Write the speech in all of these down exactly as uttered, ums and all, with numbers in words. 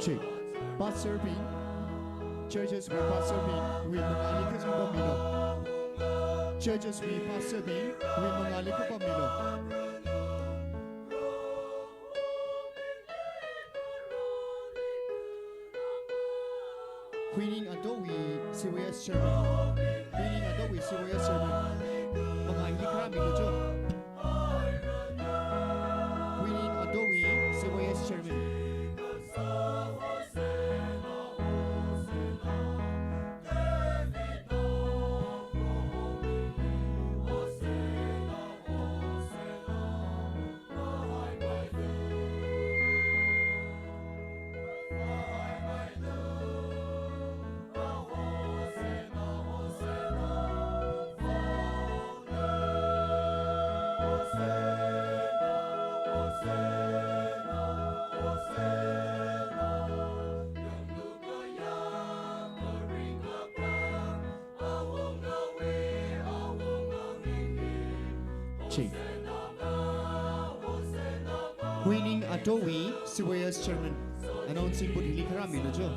Check. Pastor bing, churches wui pastor bing, wui mangāli kazang pammilu. Churches wui pastor bing, wui mangāli kapammilu. Huining Ato wui C Y S chairman. Huining Ato wui C Y S chairman. Mangāli kharāmilu jo. Huining Ato wui C Y S chairman. Check. Huining Ato wui C Y S chairman. Announcing booth hili kharāmilu jo.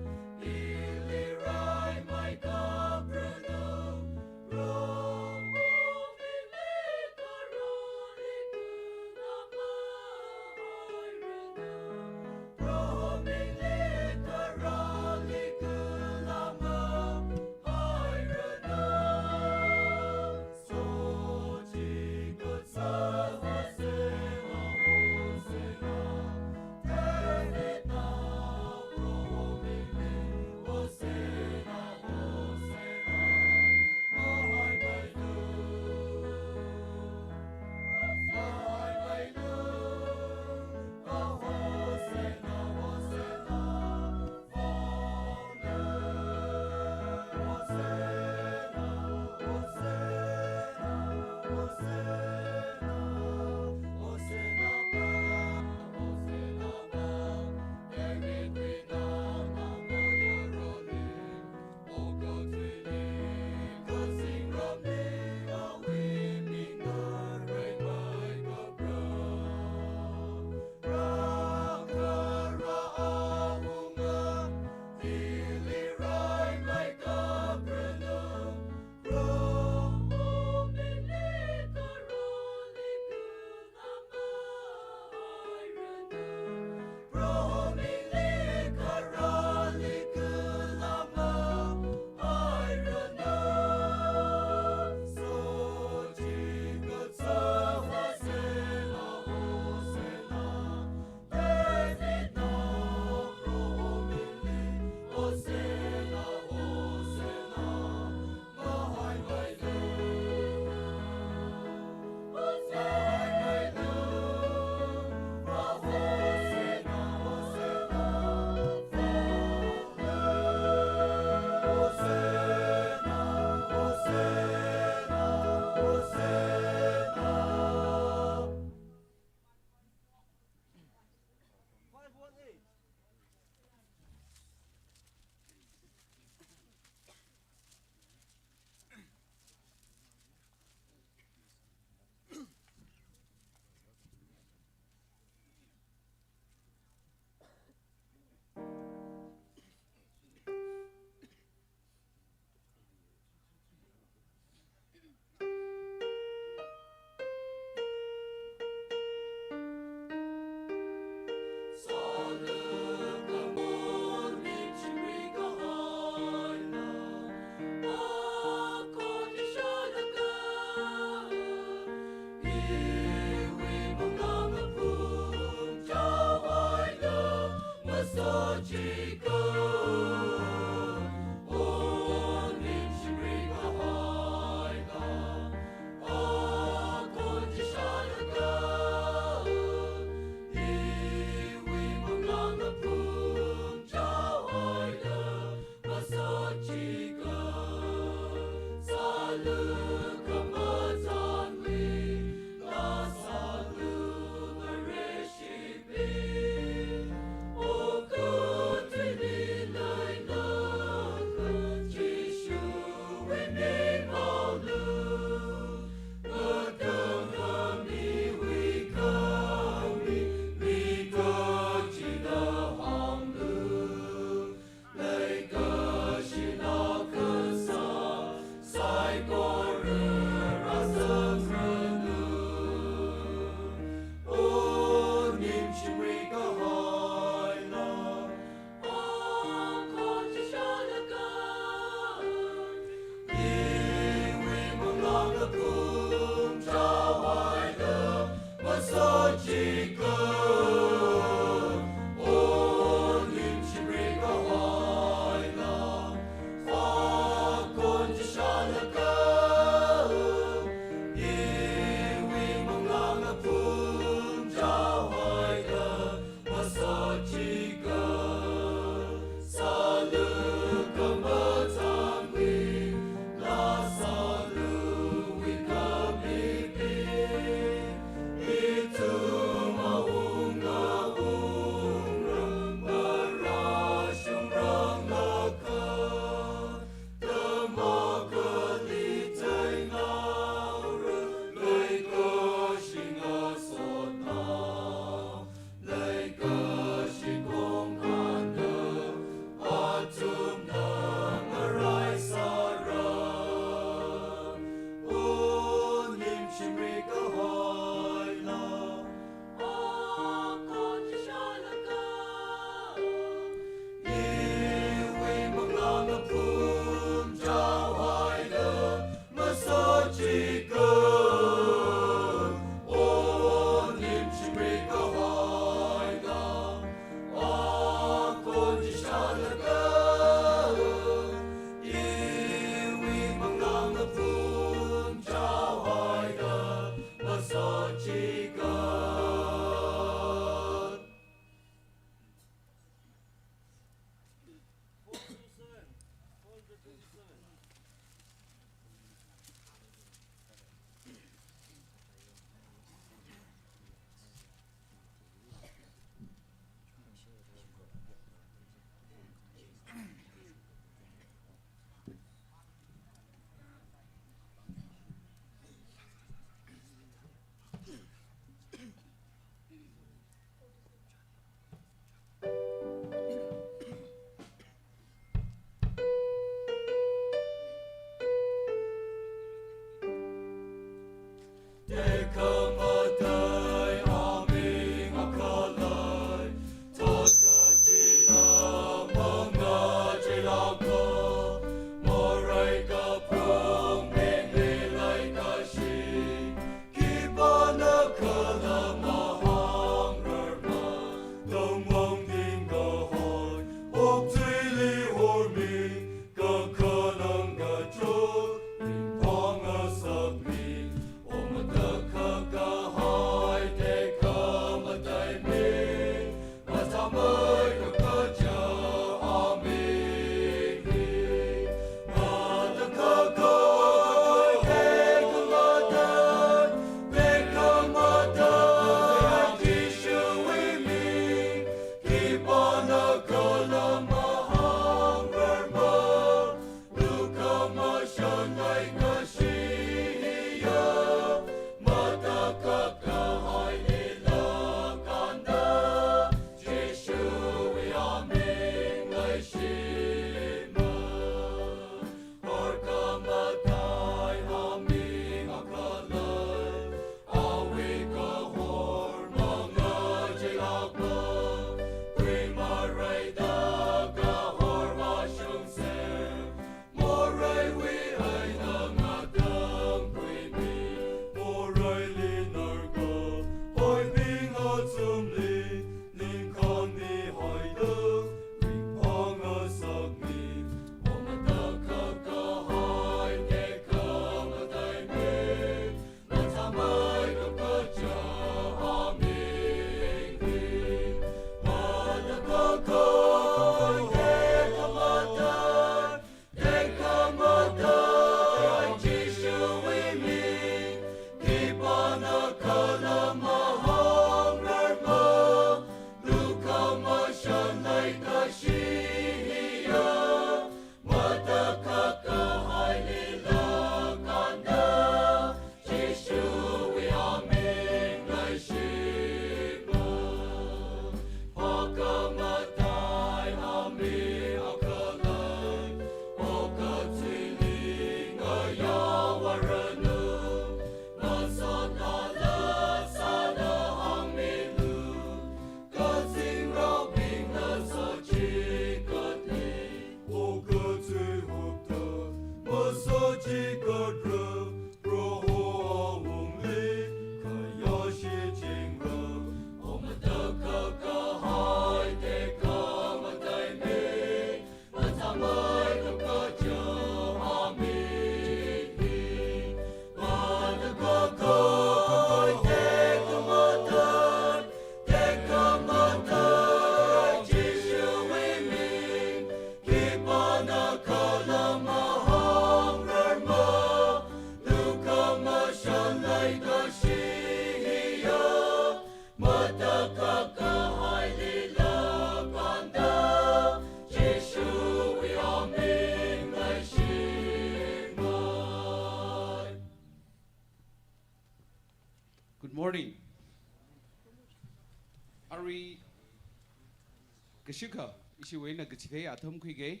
Kashika, ishiwui eina kachithei atam khuike.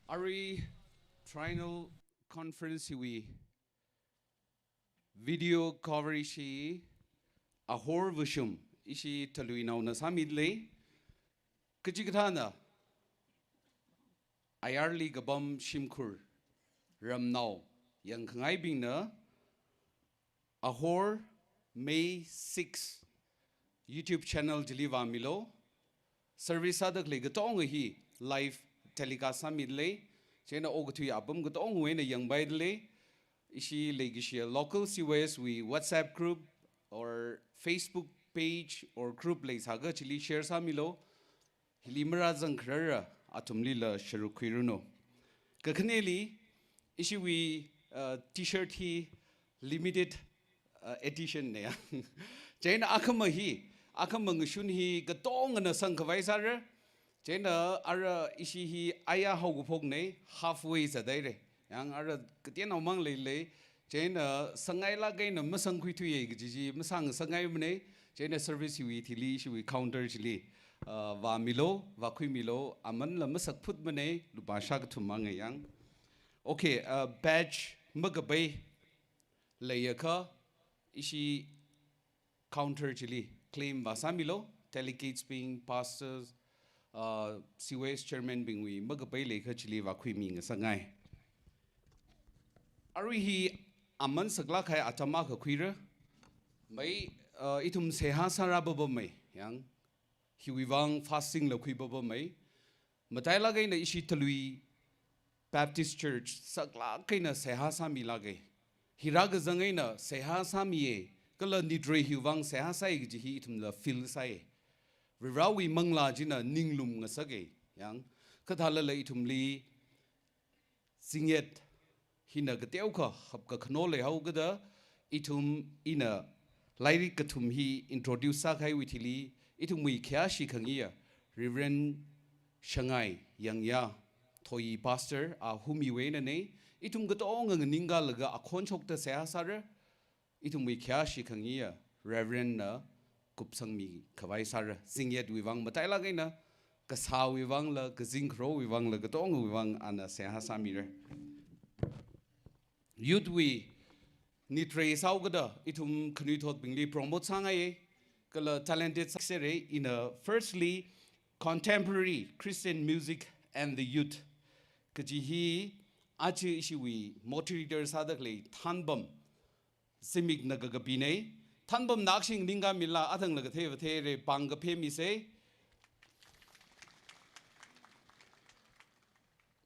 Arui Triennial Conference hiwui video coverage hi Ahor Vashum, ishi Taluinaona sāmidalei. Kachikathāna ayarli kapam shimkhur ramnao yangkhangaibingna Ahor May six YouTube channel chili vāmilu. Service sādakhalei katonga hi live telecast sāmidalei. Chieina okathui apam katongawui eina yangpaidalei. Ishi leikashiya local C Y S wui WhatsApp group or Facebook page or group leisākha chili share sāmilu. Hili marazangkharara athumlila sharuk khuiranu. Kakhaneli, ishiwui, uh, T-shirt hi limited, uh, edition neya. Chieina akhama hi, akhama ngashun hi katongana sangkhavai sāra. Chieina ara ishi hi aya haokaphokna, halfway zat haira. Yang ara kateonao mang leilei. Chieina sangngailāk eina masangkhuithuiya kaji chi masang sangngaimana. Chieina service hiwui thili ishiwui counter chili, uh, vāmilu, vākhuimilu, amanla masakphutmana, lupā shākathum mang yang. Okay, uh, badge makapai leiakha ishi counter chili claim vāsāmilu, delegates bing, pastors, uh, C Y S chairman bingwui makapai leiakha chili vākhuimi ngasakngai. Arui hi aman saklāk kahai atam akha khuira. Mai, uh, ithum seihā sāra papamei, yang hiwui vang fasting la khui papamei. Matailāk eina ishi Talui Baptist Church saklāk eina seihā sāmilāka. Hi rākazang eina seihā sāmiya, kala nitrei hiwui vang seihā sāya kaji hi ithumla feel sāya. Varivarāwui manglā china ninglum ngasaka. Yang kathālala ithumli zingyet hina kateokha hapkakhano leihaokida, ithum ina lairik kathum hi introduce sākahaiwui thili, ithumwui khayāshi khangayiya Reverend Shangai Yangya, Thoyi Pastor, a Humiwui einana, ithum katonga nganingkalaga akhon shokta seihā sāra. Ithumwui khayāshi khangayiya Reverend na kupsangmi khavai sāra. Zingyetwui vang matailāk eina, kasāwui vangla, kazingkharowui vangla, katongawui vang ana seihā sāmira. Youth wui nitrei sāhaokida ithum khanuithotbingli promote sāngaiya, kala talented sāsera. Ina firstly, contemporary Christian music and the youth kaji hi aja ishiwui moderator sādakhalei Thanbam Zimikna kakapina. Thanbamna akshing ningkamila, athangla kathei vatheira, pāng kaphemisei.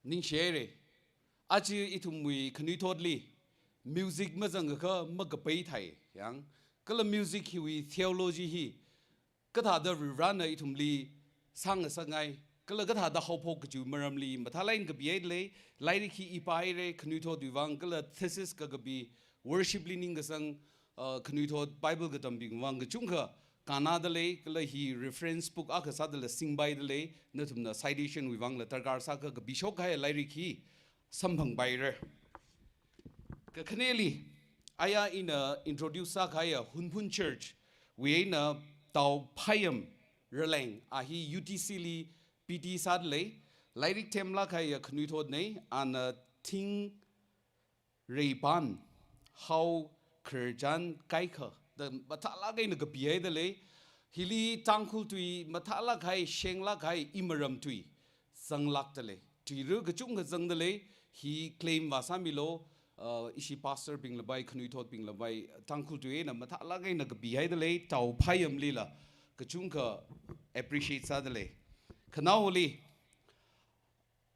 Ningshihaira. Aja ithumwui khanuithotli music mazangakha makapai thai, yang. Kala music hiwui theology hi kathāda Varivarāna ithumli sāngasakngai, kala kathāda haophok kaji maramli mathālāk eina kapihaidalei. Lairik hi ipāhaira, khanuithotwui vang kala thesis kakapi, worship li ningkasang, uh, khanuithot Bible katambingwui vang kachungkha kannadalei, kala hi reference book akha sādala singpaidalei. Nathumna citation wui vangla darkar sākha kapishok kahai lairik hi samphangpaira. Kakhaneli, aya ina introduce sākahaiya Hunphun Church wui eina Tao Phayam Raleng, a hi U T C li P T sādalei, lairik themlāk kahaiya khanuithotna, ana Thingreipān Hao Kharchan Kaikha da mathālāk eina kapihaidalei. Hili Tangkhul tui mathālāk kahai, shenglāk kahai, imaram tui zanglākdalei. Tuira kachungkha zangdalei, hi claim vāsāmilu, uh, ishi pastor bingla pai, khanuithotbingla pai, Tangkhul tui eina mathālāk eina kapihaidalei, Tao Phayamlila kachungkha appreciate sādalei. Khanaoli,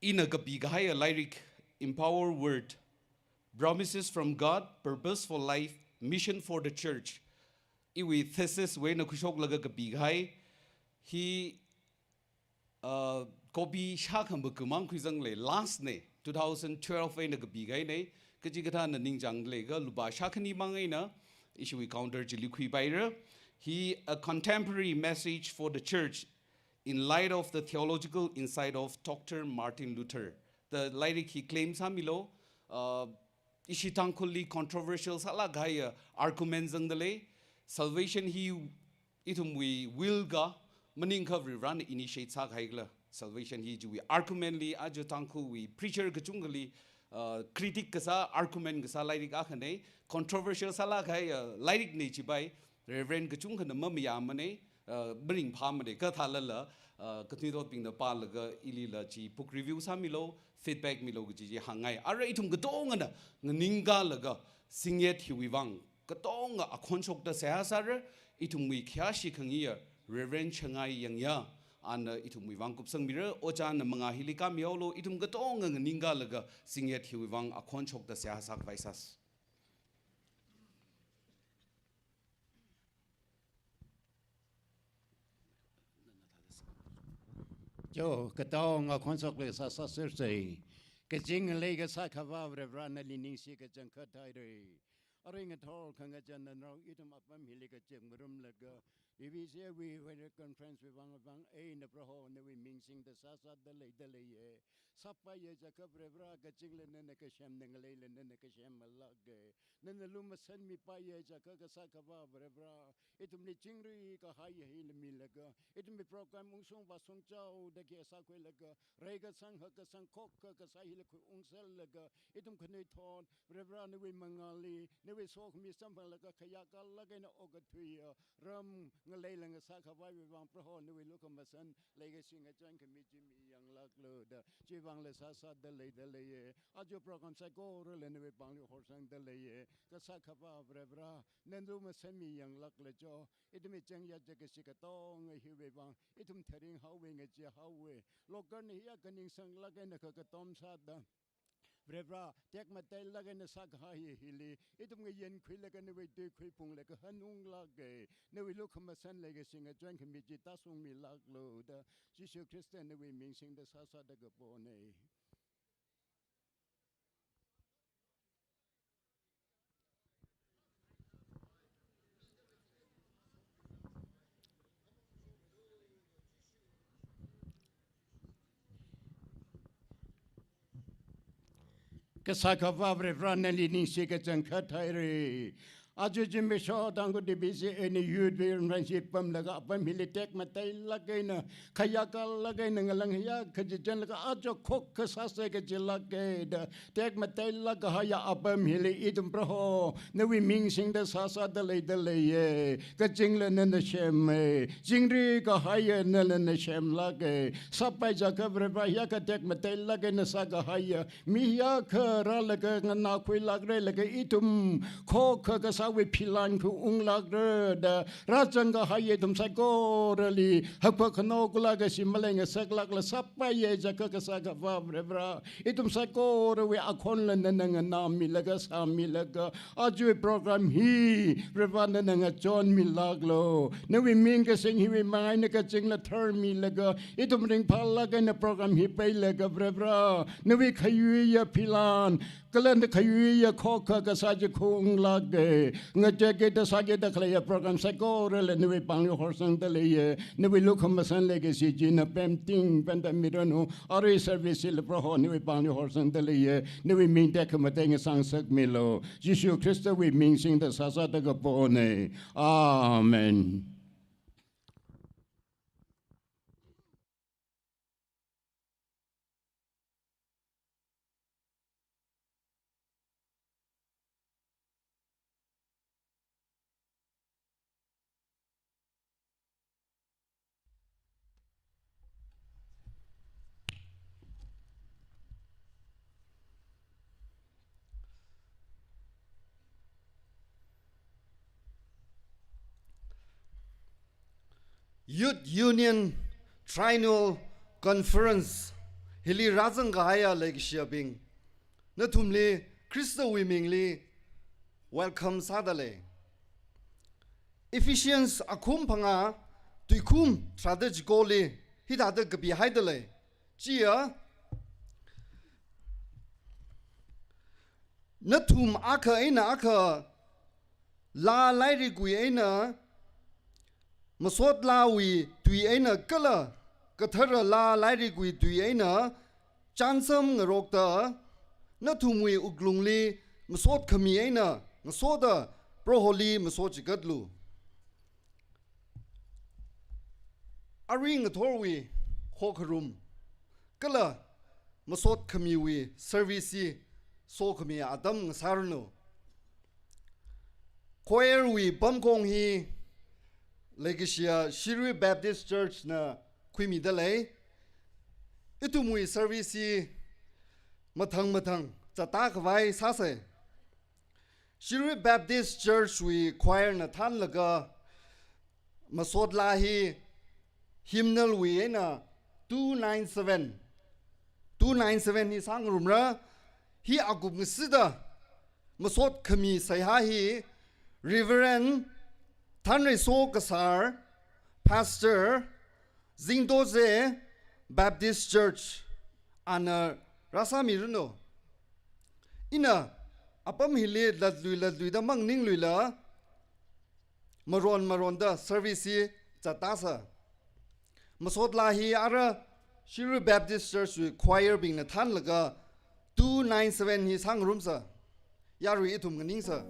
ina kapikahaiya lairik Empower Word, Promises from God, Purpose for Life, Mission for the Church, iwui thesis wui eina khuishoklaga kapikahai hi, uh, copy shākhamaku mang khuizanglei, last na, two thousand twelve eina kapikahaina, kachikathāna ningchāngda leiakha lupā shākhani mang eina ishiwui counter chili khuipaira. Hi A Contemporary Message for the Church in Light of the Theological Insight of Doctor Martin Luther da lairik hi claim sāmilu, uh, ishi Tangkhulli controversial sālāk kahaiya argument zangdalei. Salvation hi ithumwui will kha maningkha Varivarana initiate sākahaikhala salvation hi chiwui argument li, aja Tangkhulwui preacher kachungkhali, uh, critic kasā, argument kasā lairik akhanei, controversial sālākkahai, uh, lairiknei chipai, Reverend kachungkhana mamayāmanei, uh, maringphāmanei, kathālala, uh, kathuidaotbingna pālaga ilila chi book review sāmilu, feedback milu kaji chi hāngngai. Ara ithum katongana nganingkalaga singyet hiwui vang katonga akhon shokta seihā sāra, ithumwui khayāshi khangayiya Reverend Shangai Yangya, ana ithumwui vang kupsangmira, ojāna mangā hili kāmihaolu, ithum katonga nganingkalaga singyet hiwui vang akhon shokta seihā sākhavai sāsa. Jo, katonga akhon shokta seihā sāsersei. Kazing ngalei kasā Akhava Varivara nali ningshi kachangkhat haira. Arui ngathor khangachān nanrao ithum apam hili kachekmarumlaga, D B C A wui World Conference wui vang vang eina Proho nawui ming singda sāsāda leida leiye. Sāpaiya jiakha Varivara kazingla nana kasem, ngaleila nana kasem malāke. Nana lumashanmipaiya jiakha kasā Akhava Varivara, ithumli chingri kahaiya hili milaga, ithumwui program ungshung vāshung chaoda khi sākhuilaga, reikasang hakkasang khokkha kasā hili khuiungsanglaga, ithum khanuithot Varivara nawui mangāli, nawui sokhami samphanglaga khayākalāk eina okathuiya ram ngaleila ngasā khavaiwui vang Proho nawui lukhamashan leikashi ngachonkhami chi miyanglāklu da, chiwui vangla sāsāda leida leiye. Aja program saikorala nawui pāngli horsangda leiye. Kasā Akhava Varivara, nana lumashanmiyanglākla jo. Ithumwui changyā chikashi katonga hiwui vang ithum tharinghaowe, ngacheehaowe. Lokarna hiyākha ningsanglāk eina kha katom sāda, Varivara tekmateilāk eina sākahai hili ithum ngayankhuilaga nawui tui khuiphunglaga hanunglāke. Nawui lukhamashan leikashi ngachonkhami chi tāshungmilāklu da, Jishu Khrista nawui ming singda sāsāda kaponei. Kasā Akhava Varivara nali ningshi kachangkhat haira. Aja zimiksho Tangkhul D B C A eina youth conference pamlaga apam hili tekmateilāk eina, khayākalāk eina ngalang hiyākha chichenlaga aja khokkha sāsa kachilāke da, tekmateilāk kahaiya apam hili ithum Proho nawui ming singda sāsāda leida leiye. Kazingla nana seme, chingri kahaiya nana semlāke. Sāpai jiakha Varivara hiyākha tekmateilāk eina sākahaiya mi hiyākha rālaga nganākhuilākra laga ithum khokkha kasāwui philan khuiunglākra da, rāzangkahaiya ithum saikorali haokaphok khano kula kashi maleingasaklākla, sāpaiya jiakha kasā Akhava Varivara, ithum saikorawui akhonla nana nganāmilaga sāmilaga, ajawui program hi Varivara nana ngachonmilāklu. Nawui ming kasing hiwui manga eina kazingla tharmilaga ithum ringphālāk eina program hi peilaga Varivara, nawui khayuiya philan kala nawui khayuiya khokkha kasā chi khuiunglāke. Ngateikida sākida khaleiya program saikorala nawui pāngli horsangda leiye. Nawui lukhamashan leikashi china pemting pemda miranu. Arui service hila Proho nawui pāngli horsangda leiye. Nawui ming tekhamatei ngasangsakmilu. Jishu Khristawui ming singda sāsāda kaponei. Amen. Youth Union Triennial Conference hili rāzangkahaiya leikashiyabing, nathumli Khristawui mingli welcome sādalei. Ephesians akhum phangā tuikhum tharāda chikoli hithāda kapihaidalei. Chiya, nathum akha eina akha laa lairikwui eina, masot laawui tui eina kala kathara laa lairikwui tui eina chānsam ngarokta, nathumwui wuklungli masot khami eina ngasoda Proholi masot chigatlu. Arui ngathorwui khokharum kala masot khamiwui service hi sokhami atam ngasāranu. Choir wui pamkhong hi leikashiya Shirui Baptist Church na khuimida lei. Ithumwui service hi mathang mathang zatda khavai sāsei. Shirui Baptist Church wui choir na thānlaga masot laa hi hymnal wui eina two nine seven, two nine seven hi sāngarumra. Hi akup ngasida masot khami seihā hi Reverend Thanreiso Kasar, Pastor, Zingdoze Baptist Church, ana rāsāmiranu. Ina apam hili latlui latluida maningluila, maron maronda service hi zatdasa. Masot laa hi ara Shirui Baptist Church wui choir bingna thānlaga two nine seven hi sāngarumsa. Yarui ithum nganingsa.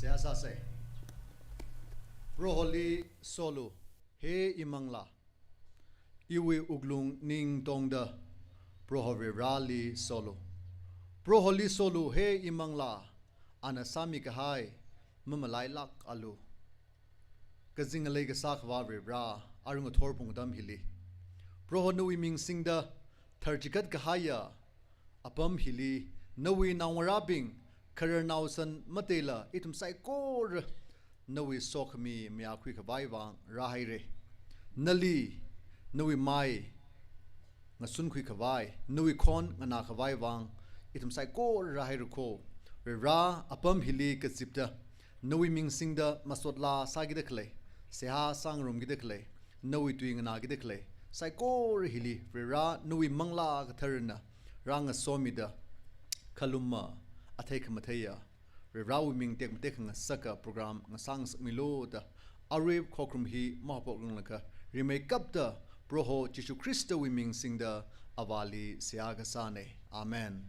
Seihā sāsei. Proholi solu, he imanglā. Iwui wuklung ning tongda, Proho Varivarāli solu. Proholi solu, he imanglā, ana sāmikahai mamalailākalu. Kazing ngalei kasā Akhava Varivarā, arui ngathor pung atam hili, Proho nawui ming singda tharchikat kahaiya apam hili, nawui naongarābing, khararnao san mateila ithum saikora nawui sokhami mayākhui khavai vang rāhaire. Nali, nawui mai ngasunkhui khavai, nawui khon nganā khavai vang ithum saikora rāhaira kho. Varivarā, apam hili kazipda, nawui ming singda masot laa sākida khalei, seihā sāngarumkida khalei, nawui tui nganākida khalei saikora hili, Varivarā, nawui Manglā Katharana rāngasomida, khalumma Athei khamatheiya, Varivarāwui ming tekmatek khangasaka program ngasāngasakmilu da, arui khokharum hi mahaophokranglakha, rimeikapta Proho Jishu Khristawui ming singda Avāli seihā kasāna. Amen.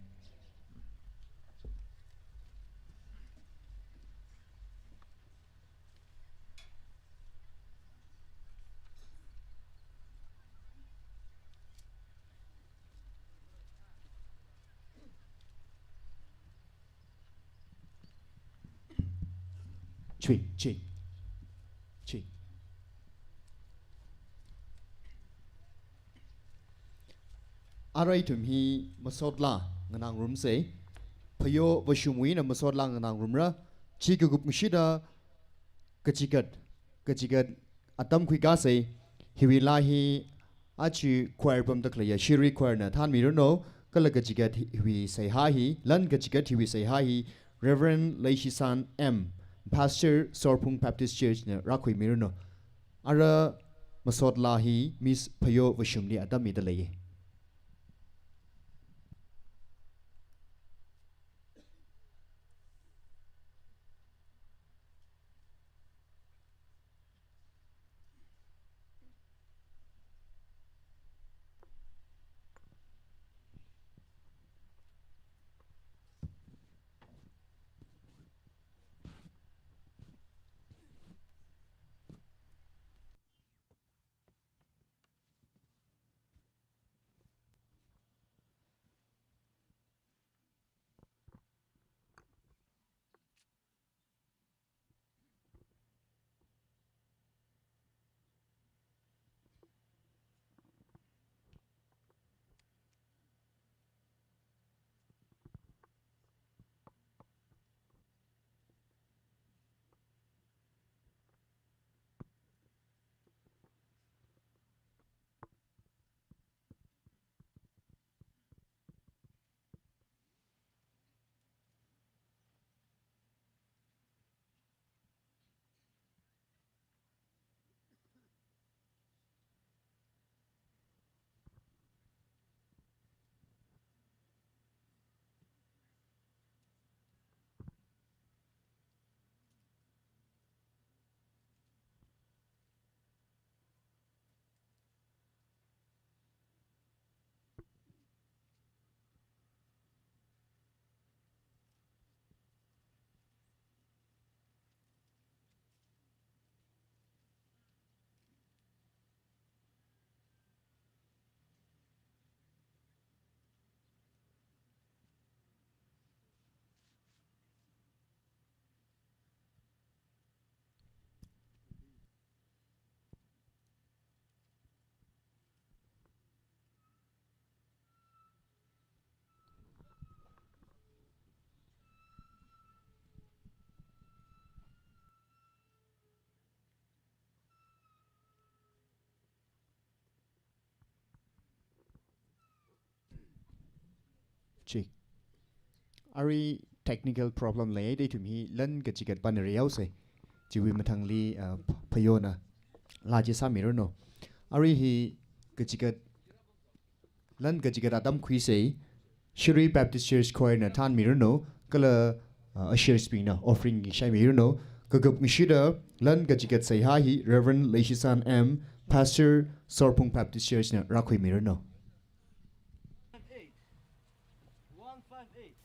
Chui, chui, chui. Arui ithum hi masot laa nganāngarumsa. Phayo Vashumwuina masot laa nganāngarumra. Chi kakupngashi da kachigat, kachigat atam khuikāsa. Hiwui laa hi aja choir pamda khaleiya Shirui Choir na thānmiranu, kala kachigat hi, hiwui seihā hi, lan kachigat hiwui seihā hi Reverend Leishisan M, Pastor Sorphung Baptist Church na rākhuimiranu. Ara masot laa hi Miss Phayo Vashumli atam mida leiya. Chi. Arui technical problem leiya, da ithum hi lan kachigat pānrihaosa. Chiwui mathangli, uh, Phayona laa chi sāmiranu. Arui hi kachigat, lan kachigat atam khuisa, Shirui Baptist Church Choir na thānmiranu, kala, uh, ushers bingna offering shaimiranu. Kakupngashi da lan kachigat seihā hi Reverend Leishisan M, Pastor Sorphung Baptist Church na rākhuimiranu. One five eight.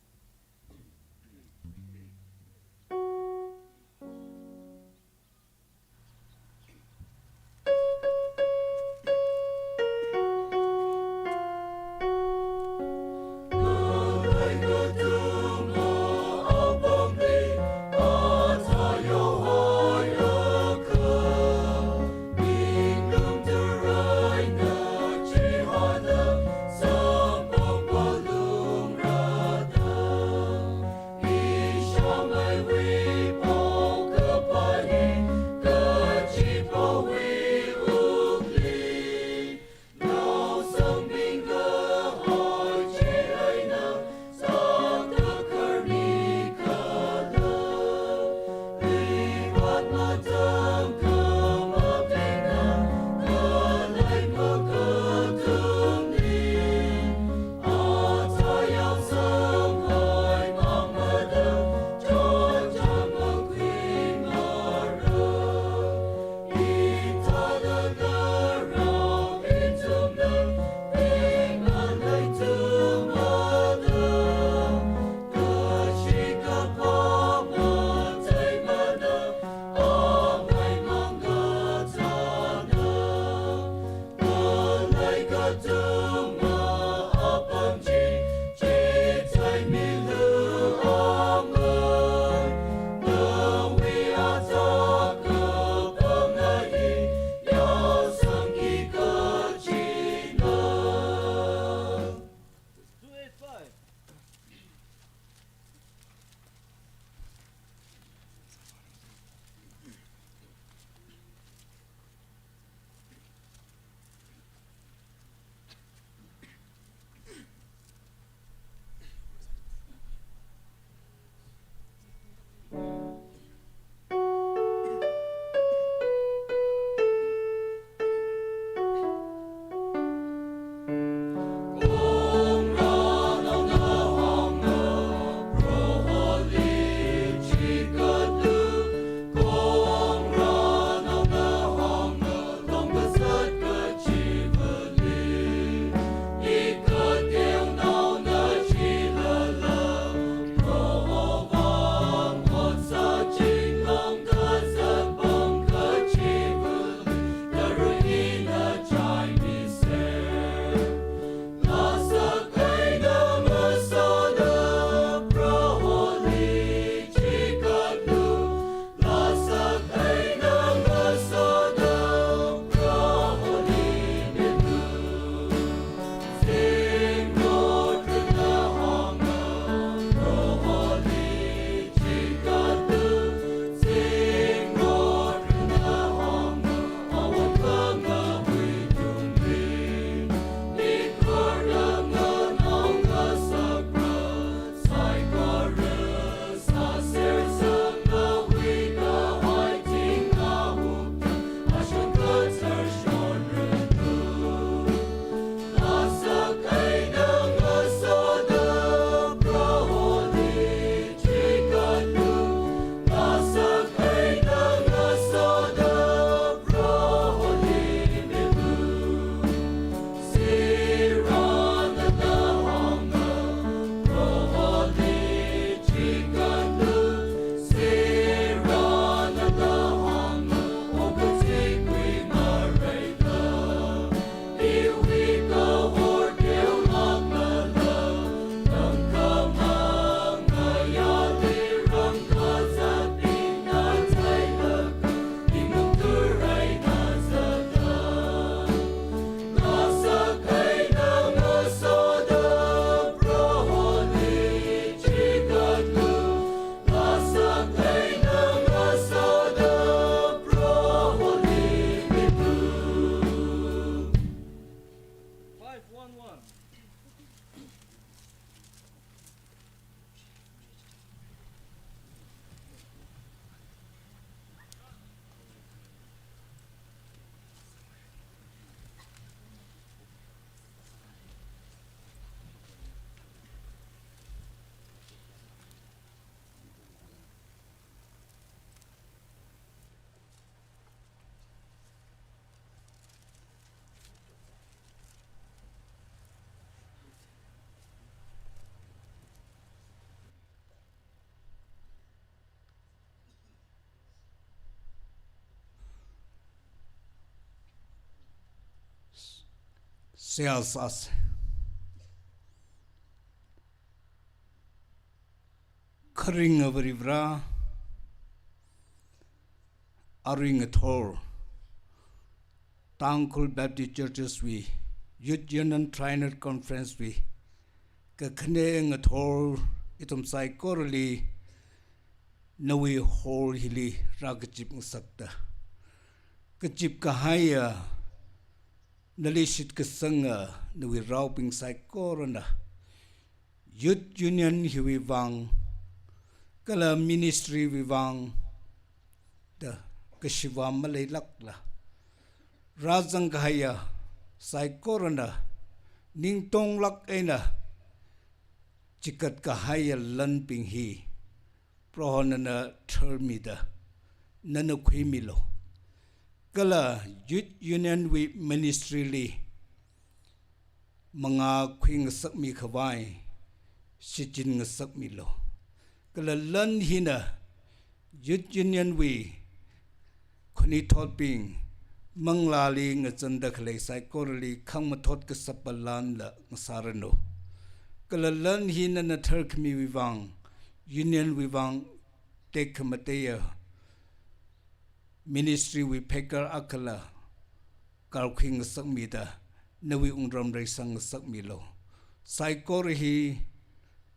Seihā sāsa. Kharinga Varivara, arui ngathor Tangkhul Baptist Churches wui Youth Union Triennial Conference wui kakhane ngathor ithum saikorali nawui hall hili rākazip ngasakta, kazip kahaiya nali shitkasanga nawui raobing saikorana Youth Union hiwui vang kala ministry wui vang da kashiva maleilākla, rāzang kahaiya saikorana ningtonglāk eina chikat kahaiya lanbing hi Proho nana tharmida, nana khuimilu. Kala Youth Union wui ministry li mangā khuingasakmi khavai shichin ngasakmilu. Kala lan hina Youth Union wui khanuithotbing manglāli ngachanda khalei saikorali khangmathot kasāpa lanla ngasāranu. Kala lan hi nana tharkhamiwui vang, Union wui vang tekhamateiya ministry wui pheikar akhala karkhui ngasakmida, nawui wungram reisang ngasakmilu. Saikora hi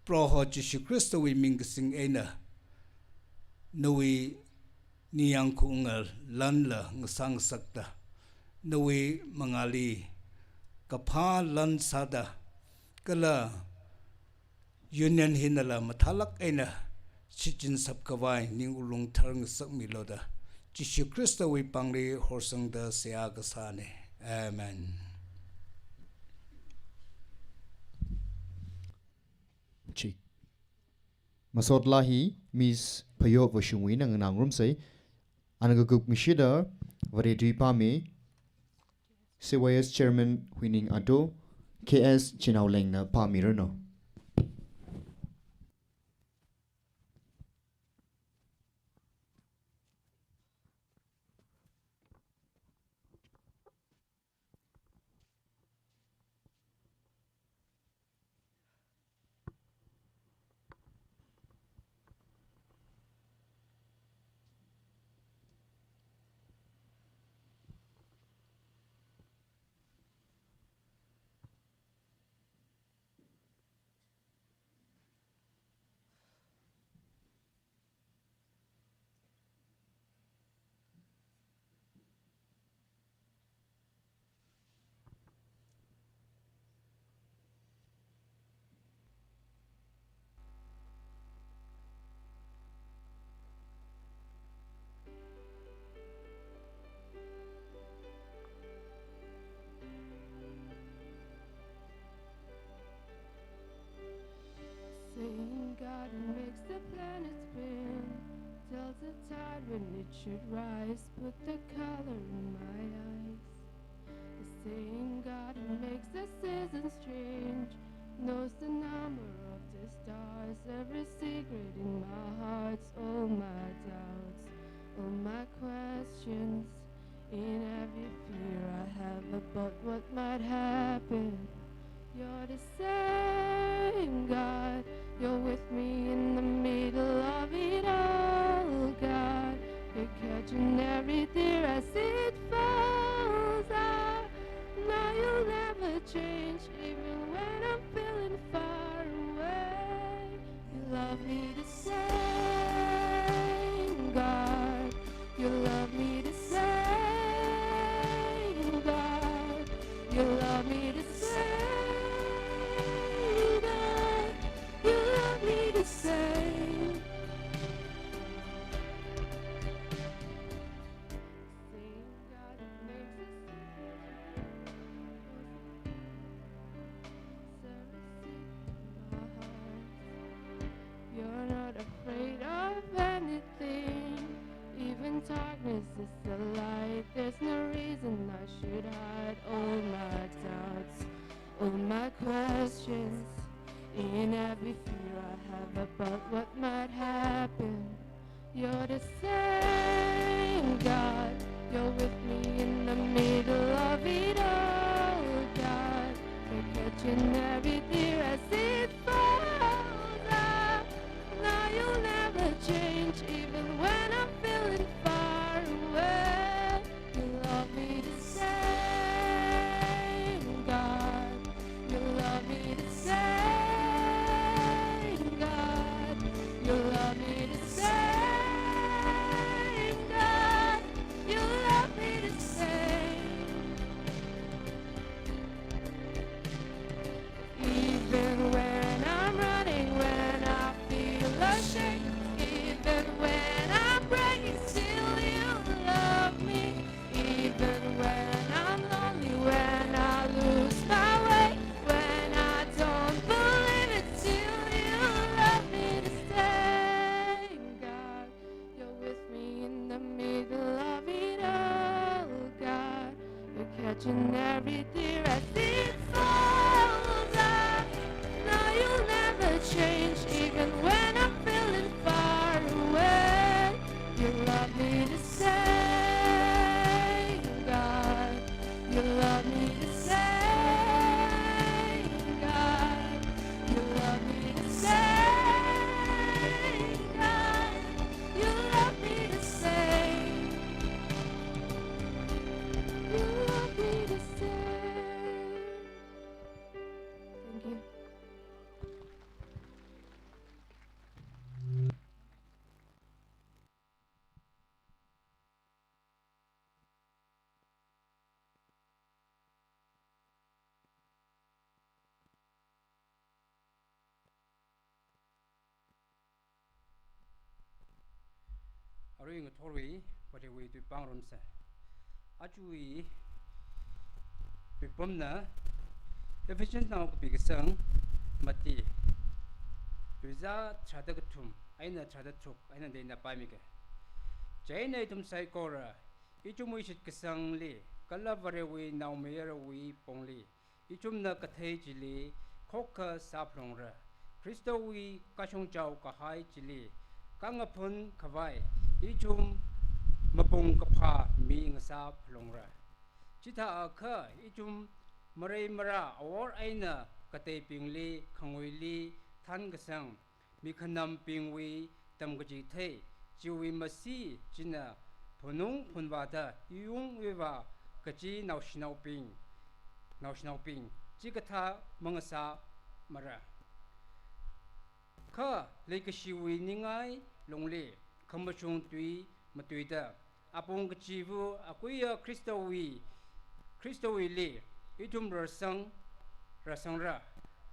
Proho Jishu Khristawui ming kasing eina nawui ningyāng khaunga lanla ngasā ngasakta, nawui mangāli kaphā lan sāda, kala Union hinala mathālāk eina shichin sāp khavai ning ulung thar ngasakmilu da, Jishu Khristawui pāngli horsangda seihā kasāna. Amen. Chi. Masot laa hi Miss Phayo Vashungwui eina nganā ngarumsa. Ana kakupngashida Vare tui pāmi, C Y S Chairman Huining Ato, K S Chinaolengna pāmiranu. Same God who makes the planets spin, tells the tide when it should rise, put the color in my eyes. The same God who makes the seasons change, knows the number of the stars, every secret in my heart, all my doubts, all my questions. In every fear I have about what might happen, you're the same God. You're with me in the middle of it all, God. You're catching every tear as it falls. I know you'll never change, even when I'm feeling far away. You love me the same, God. You love me the same, God. You love me the same, God. You love me the same. Same God who makes us You're not afraid of anything. Even darkness is the light. There's no reason I should hide all my doubts, all my questions. In every fear I have about what might happen, you're the same God. You're with me in the middle of it all, God. Catching every tear as it falls out. No, you'll never change, even when I'm feeling far away. You love me the same, God. You love me the same, God. You love me the same, God. You love me the same. Even when I'm running, when I feel ashamed, even when I'm breaking, still you love me. Even when I'm lonely, when I lose my way, when I don't believe it, still you love me the same, God. You're with me in the middle of it all, God. You're catching every tear as it falls out. No, you'll never change, even when I'm feeling far away. You love me the same, God. You love me the same, God. You love me the same, God. You love me the same. You love me the same. Thank you. Arui ngathorwui, Varewui tuipāngarumsa. Ajawui tuipamna, Ephesians nao kapi kasang, mati, tuizā tharāda kathum eina tharāda tharuk eina dena pāmika. Chieina ithum saikora, ithumwui shitkasangli, kala Varewui naomayarawui pongli, ithumna kathei chili khokkha sāphalungra. Khristawui kashongchao kahai chili kangaphun khavai, ithum mapung kaphā mi ngasāphalungra. Chithākha ithum mareimara awor eina kateibingli khanguili thankasang, mikhanambingwui tamkachithei, chiwui masi china phunung phunvāda iyungwui vā kachi naoshinaobing, naoshinaobing chikathā mangasāmara. Kha leikashiwui ningai lungli khamashung tui matuida, apong kachiva akuiya Khristawui, Khristawuili ithum rāsang, rāsangra.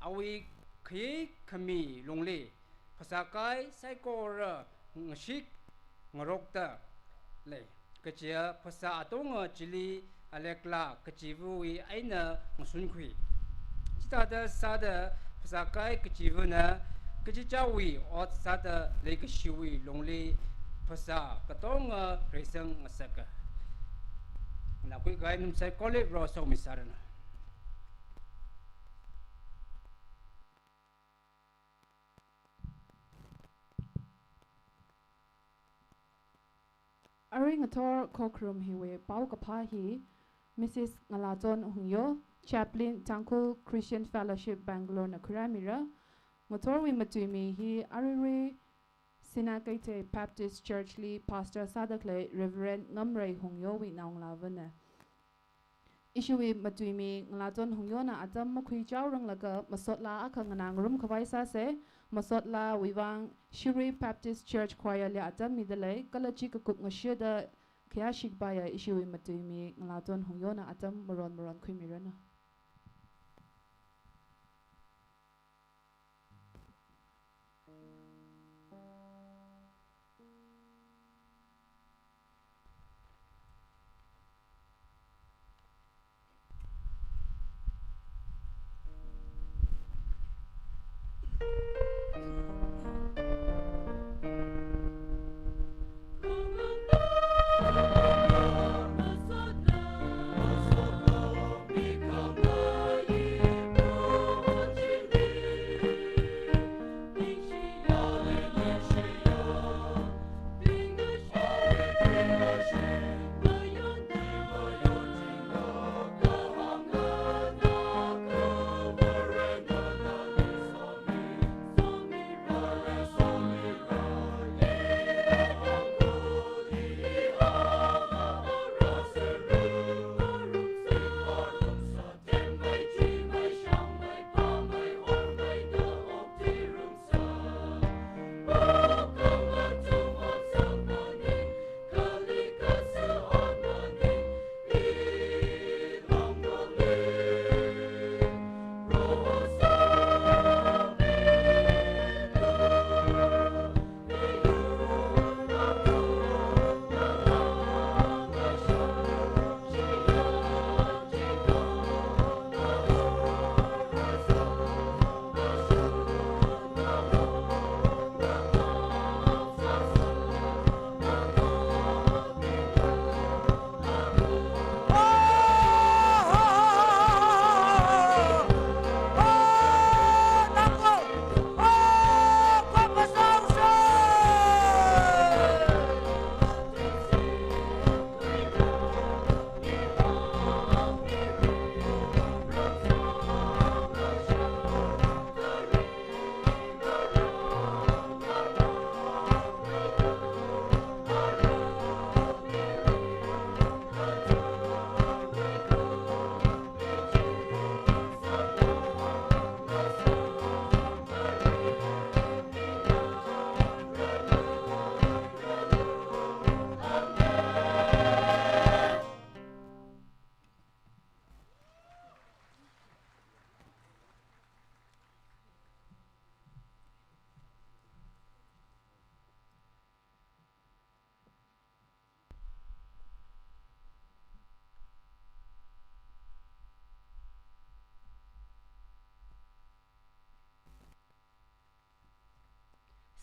Awui khayei khami lungli phasākai saikora ngashik ngarokta lei. Kajiya phasā atonga chili aleklā kachivawui eina ngasunkhui. Chithāda sāda phasākai kachivana kachichāwui ot sāda leikashiwui lungli phasā katonga reisang ngasaka. Nakui kai numsai college ro somi sārana. Arui ngathor khokharum hiwui paokaphā hi Missus Ngalāton Hungyo, Chaplain, Tangkhul Christian Fellowship, Bangalore na khuirāmira. Ngathorwui matuimi hi aruirui Sinā Keitei Baptist Church li Pastor sāda khalei Reverend Ngamrei Hungyowui naongalāvana. Ishiwui matuimi Ngalāton Hungyona atam makhuichaoranglaga masot laa akha nganāngarum khavai sāsa. Masot laawui vang Shirui Baptist Church Choir li atam midalei, kala chi kakup ngashida khayāshi kapaiya ishiwui matuimi Ngalāton Hungyona atam maron maron khuimiranu.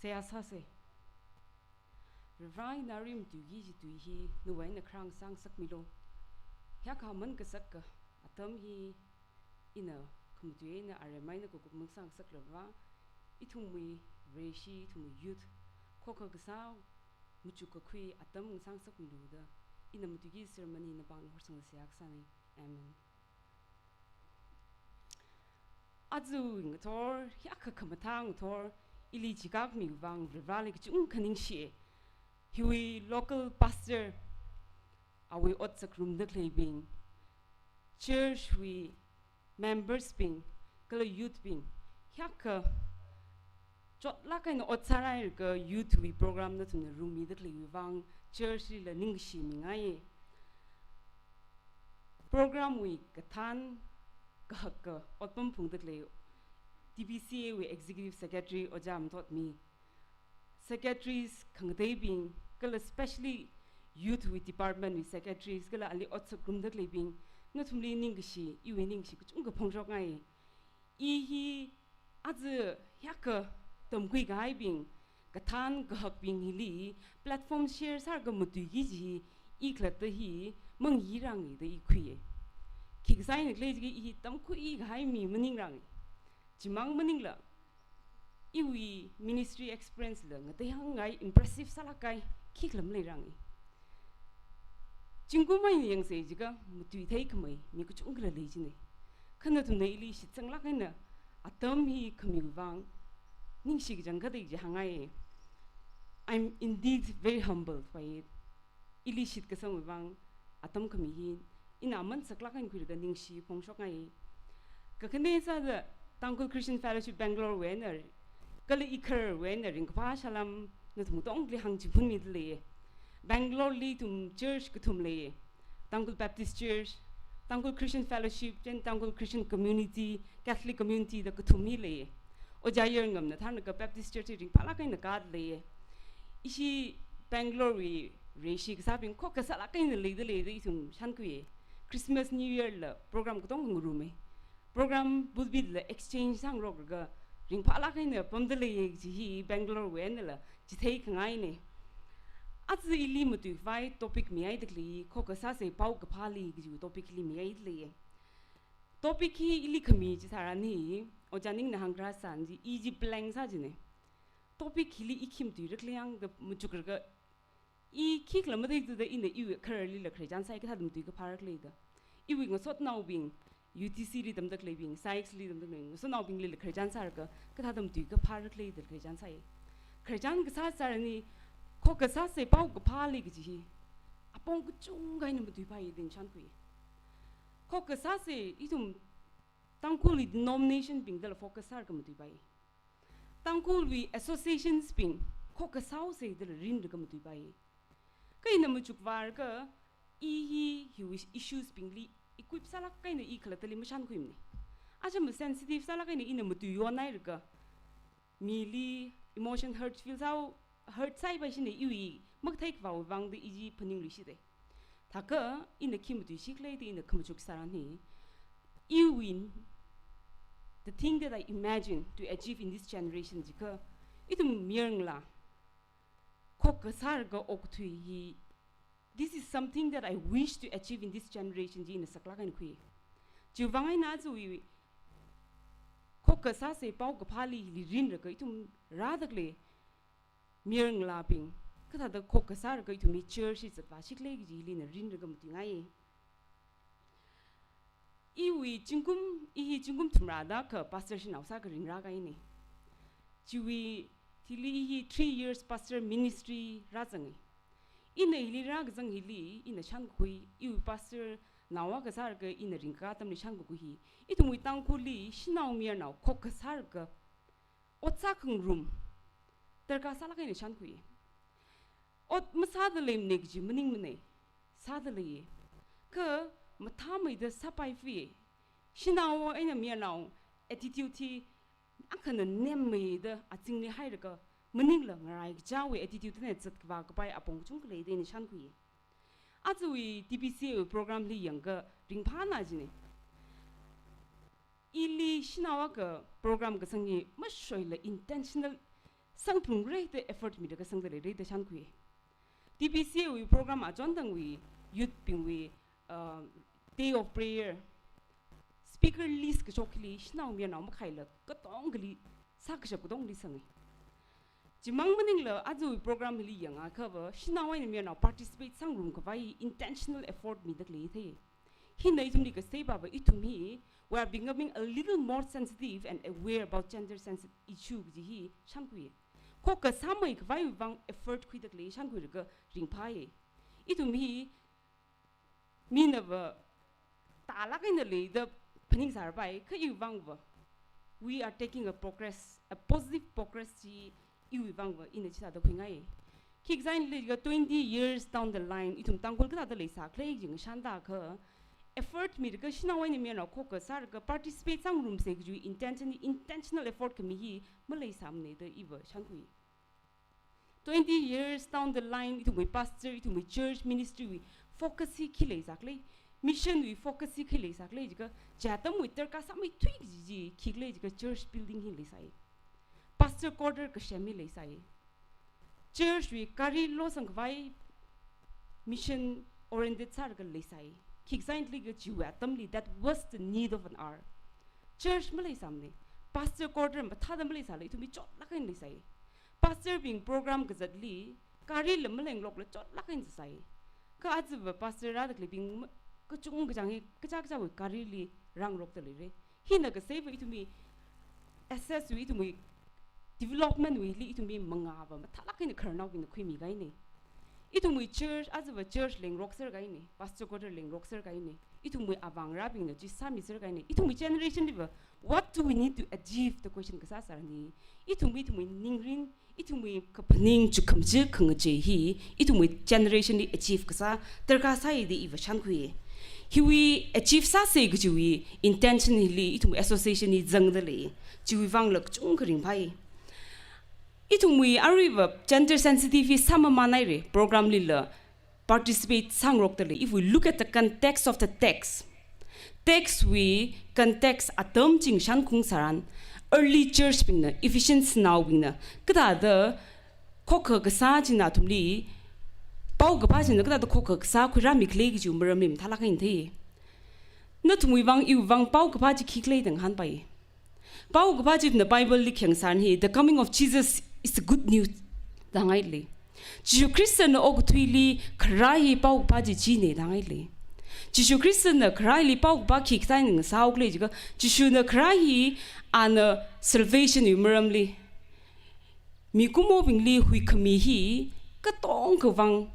Tayā sāsa. Varivara, ina aruiwui matuiki kaji tui hi nawui eina kharā ngasāngasakmilu. Hiyākha aman kasaka atam hi ina khamatui eina aremai eina kakup ngasāngasaklala, ithumwui Vareshi, ithumwui youth, khokha kasā, machukkakhui atam ngasāngasakmilu da ina matuiki sermon hi napāngli horsangsa sāya kasāna. Amen. Aja ngathor, hiyākha khamathā ngathor ili chikhak miwui vang Varivarali kachungkha ningshi. Hiwui local pastor, awui ot sāngarumda khaleibing, church wui members bing, kala youth bing, hiyākha chotlāk eina ot sārailaga youth wui program nathumna rummida khaleiwui vang church lila ningshi mingai. Program wui kathān kahaka otpam phungda khalei T B C A wui Executive Secretary Ojā Mathotmi, secretaries khangateibing, kala specially youth wui department wui secretaries, kala ali ot sāngarumda khaleibing, nathumli ningkashi, iwui ningkashi kachungkha phongshokngai. I hi aja hiyākha tamkhui kahaibing, kathān kahakbing hili platform share sālaga matuiki kaji hi i khalatta hi mangayi rāngai da i khuiya. Khikha sāhaina khala jiakha i hi tamkhui kahai mi maningrāngai. Chimang maningla, iwui ministry experience la ngatei hāngngai, impressive sālākkahai khikhala maleirāngai. Zingkum eina yangsa jiakha matuithei khamei mi kachungkhala lei jina. Kha nathumna ili shitsanglāk eina atam hi khamiwui vang ningshi kachangkhat chi hāngngai. I'm indeed very humbled by it. Ili shitkasangwui vang atam khami hi ina aman saklāk eina khuilaga ningshi phongshokngai. Kakhane sāda Tangkhul Christian Fellowship Bangalore wui eina, kala i khararwui eina ringkaphā salām nathum katongli hāngchiphunmida lei. Bangalore li ithum church kathum lei. Tangkhul Baptist Church, Tangkhul Christian Fellowship, chieina Tangkhul Christian Community, Catholic Community da kathum hi lei. Ojā Yarngamna thānlaga Baptist Church hi ringphālāk eina kāda lei. Ishi Bangalore wui Vareshi kasābing khokha sālāk eina leida lei da ithum shānkhui. Christmas, New Year la program katong ngarumma. Program pulpit la exchange sāngaroklaga ringphālāk eina pamda lei kaji hi Bangalore wui einala chithei khangaina. Aja ili matuikhavai topic mihaida khalei, khokha sāsa paokaphāli kaji topic hili mihaida lei. Topic hi ili khami chi tharan hi, Ojā Ningna hāngkharā sān chi, i chi blank sā jina. Topic hili i khi matuira khala yang da machuklaga, i khikhala matheithuda ina iwui khararlila khararchan sāi, kathāda matuikaphāra khala da. Iwui ngasotnaobing, U T C li tamda khaleibing, SAICS li tamda khaleibing, ngasotnaobinglila khararchan sālaga, kathāda matuikaphāra khala da khararchan sāi. Khararchan kasā tharan hi, khokha sāsa paokaphāli kaji hi apong kachungkha eina matuipai da ina shānkhui. Khokha sāsa, ithum Tangkhulwui denomination bingdala focus sālaga matuipai. Tangkhulwui associations bing khokha sāhaosa dala rinlaga matuipai. Kha ina machukvālaga i hi hiwui issues bingli equip sālāk eina i khalattali mashānkhuimana. Acham sensitive sālāk eina ina matuiyon hailaga, mili emotion hurt feel sāhao, hurt sāhaipai shina iwui makathei khavāwui vang da i chi phaningluishita. Thākha ina khi matuishi khala da ina khamachuk tharan hi, iwui, the thing that I imagine to achieve in this generation jiakha, ithum mayarngalā khokha sālaga okathui hi, this is something that I wish to achieve in this generation ji ina saklāk eina khui. Chiwui vang eina ajawui khokha sāsa paokaphāli hili rinlaga ithum rāda khalei mayarngalābing kathāda khokha sālaga ithumwui church hi zatvāshi khala kaji hili ina rinlaga matuingai. Iwui zingkum, i hi zingkum thumrāda kha pastor shanao sākha ringrā kahaina. Chiwui thili i hi three years pastor ministry rāzanga. Ina hili rākazang hili ina shānkakhui, iwui pastor nao akha sālaga ina ringkakā atamli shānkakhui hi, ithumwui Tangkhulli shanao mayarnao khokha sālaga ot sākhangarum darkar sālāk eina shānkhui. Ot masāda leimana kaji maningmana, sāda lei. Kha mathāmeida sāpaifui. Shanao eina mayarnao attitude hi akhana nemmeida azingli hailaga maningla ngaraikachaowui attitude na zatkhavā kapai apong kachungkha lei da ina shānkhui. Ajawui T B C A wui program li yangakha ringphāna jina. Ili shanao akha program kasang hi mashoila intentional sangphalungra da effort mida kasangda leira da shānkhui. T B C A wui program achon tangwui youth bingwui, uh, day of prayer, speaker list kashok hili shanao mayarnao makhaila katongali sākashap katongli sangai. Chimang maningla aja program hili yangakha va shanao eina mayarnao participate sāngarumkhavai intentional effort mida khalei thei. Hina ithumli kasei pava ithum hi, we are becoming a little more sensitive and aware about gender sensitive issue kaji hi shānkhui. Kho kasāmeikhavai vang effort khuida khalei shānkhuilaga ringphai. Ithum hi mina va tālāk eina leida phaningsāra pai, kha iwui vang va we are taking a progress, a positive progress chi iwui vang va ina chithāda khuingai. Khi kazang leika twenty years down the line, ithum Tangkhul kathāda leisākhala jing shānda kha effort mida kashanao eina mayarnao khokha sālaga participate sāngarumsa kaji intention, intentional effort khami hi maleisāmana da iva shānkhui. Twenty years down the line, ithumwui pastor, ithumwui church ministry wui focus hi khi leisākhala, mission wui focus hi khi leisākhala jiakha, chi atamwui darkar sāmeithui kaji chi khikhala jiakha church building hi leisai. Pastor quarter kasem hi leisai. Church wui gari losangkhavai mission oriented sālaga leisai. Khi kazang leika chiwui atamli that was the need of an hour. Church maleisāmana. Pastor quarter mathāda maleisāla ithum hi chotlāk eina leisai. Pastor bing program kazatli garila malenglokla chotlāk eina zatsai. Kha aja va pastor rāda khaleibing ma-, kachung kachāng hi kacha kachawui garili rāngarokda leira. Hina kasei va ithumwui access wui, ithumwui development wuili ithumwui mangā va mathālāk eina khararnaobingna khuimi kahaina. Ithumwui church, aja va church lengrokser kahaina, pastor quarter lengrokser kahaina. Ithumwui avāngarābingna chi sāmiser kahaina. Ithumwui generation li va, what do we need to achieve? The question kasā sārani. Ithumwui, ithumwui ningrin, ithumwui kaphaning chukhamchi khangachei hi ithumwui generation li achieve kasā darkar sāi da iva shānkhui. Hiwui achieve sāsa kajiwui intention hili ithumwui association hi zangda lei. Chiwui vangla kachungkha ringphai. Ithumwui aruiva gender sensitive hi sāmamānhaira, program lila participate sāngarokda lei. If we look at the context of the text, text wui context atam ching shānkhui tharan, early church bingna, Ephesians naobingna kathāda khokha kasā china athumli, paokaphā china kathāda khokha kasā khuirāmikhala kajiwui maramli mathālāk eina thei. Nathumwui vang, iwui vang paokaphā chi khikhala da ngahānpai. Paokaphā china Bible li khayang tharan hi, the coming of Jesus is the good news da hāngngai lei. Jishu Khristana okathuili kharā hi paokaphā chi china da hāngngai lei. Jishu Khristana kharāli paokaphā khi kathāda ngasāhaokhala jiakha, Jishuna kharā hi ana salvation wui maramli, mikumobingli huikhami hi katongkha vang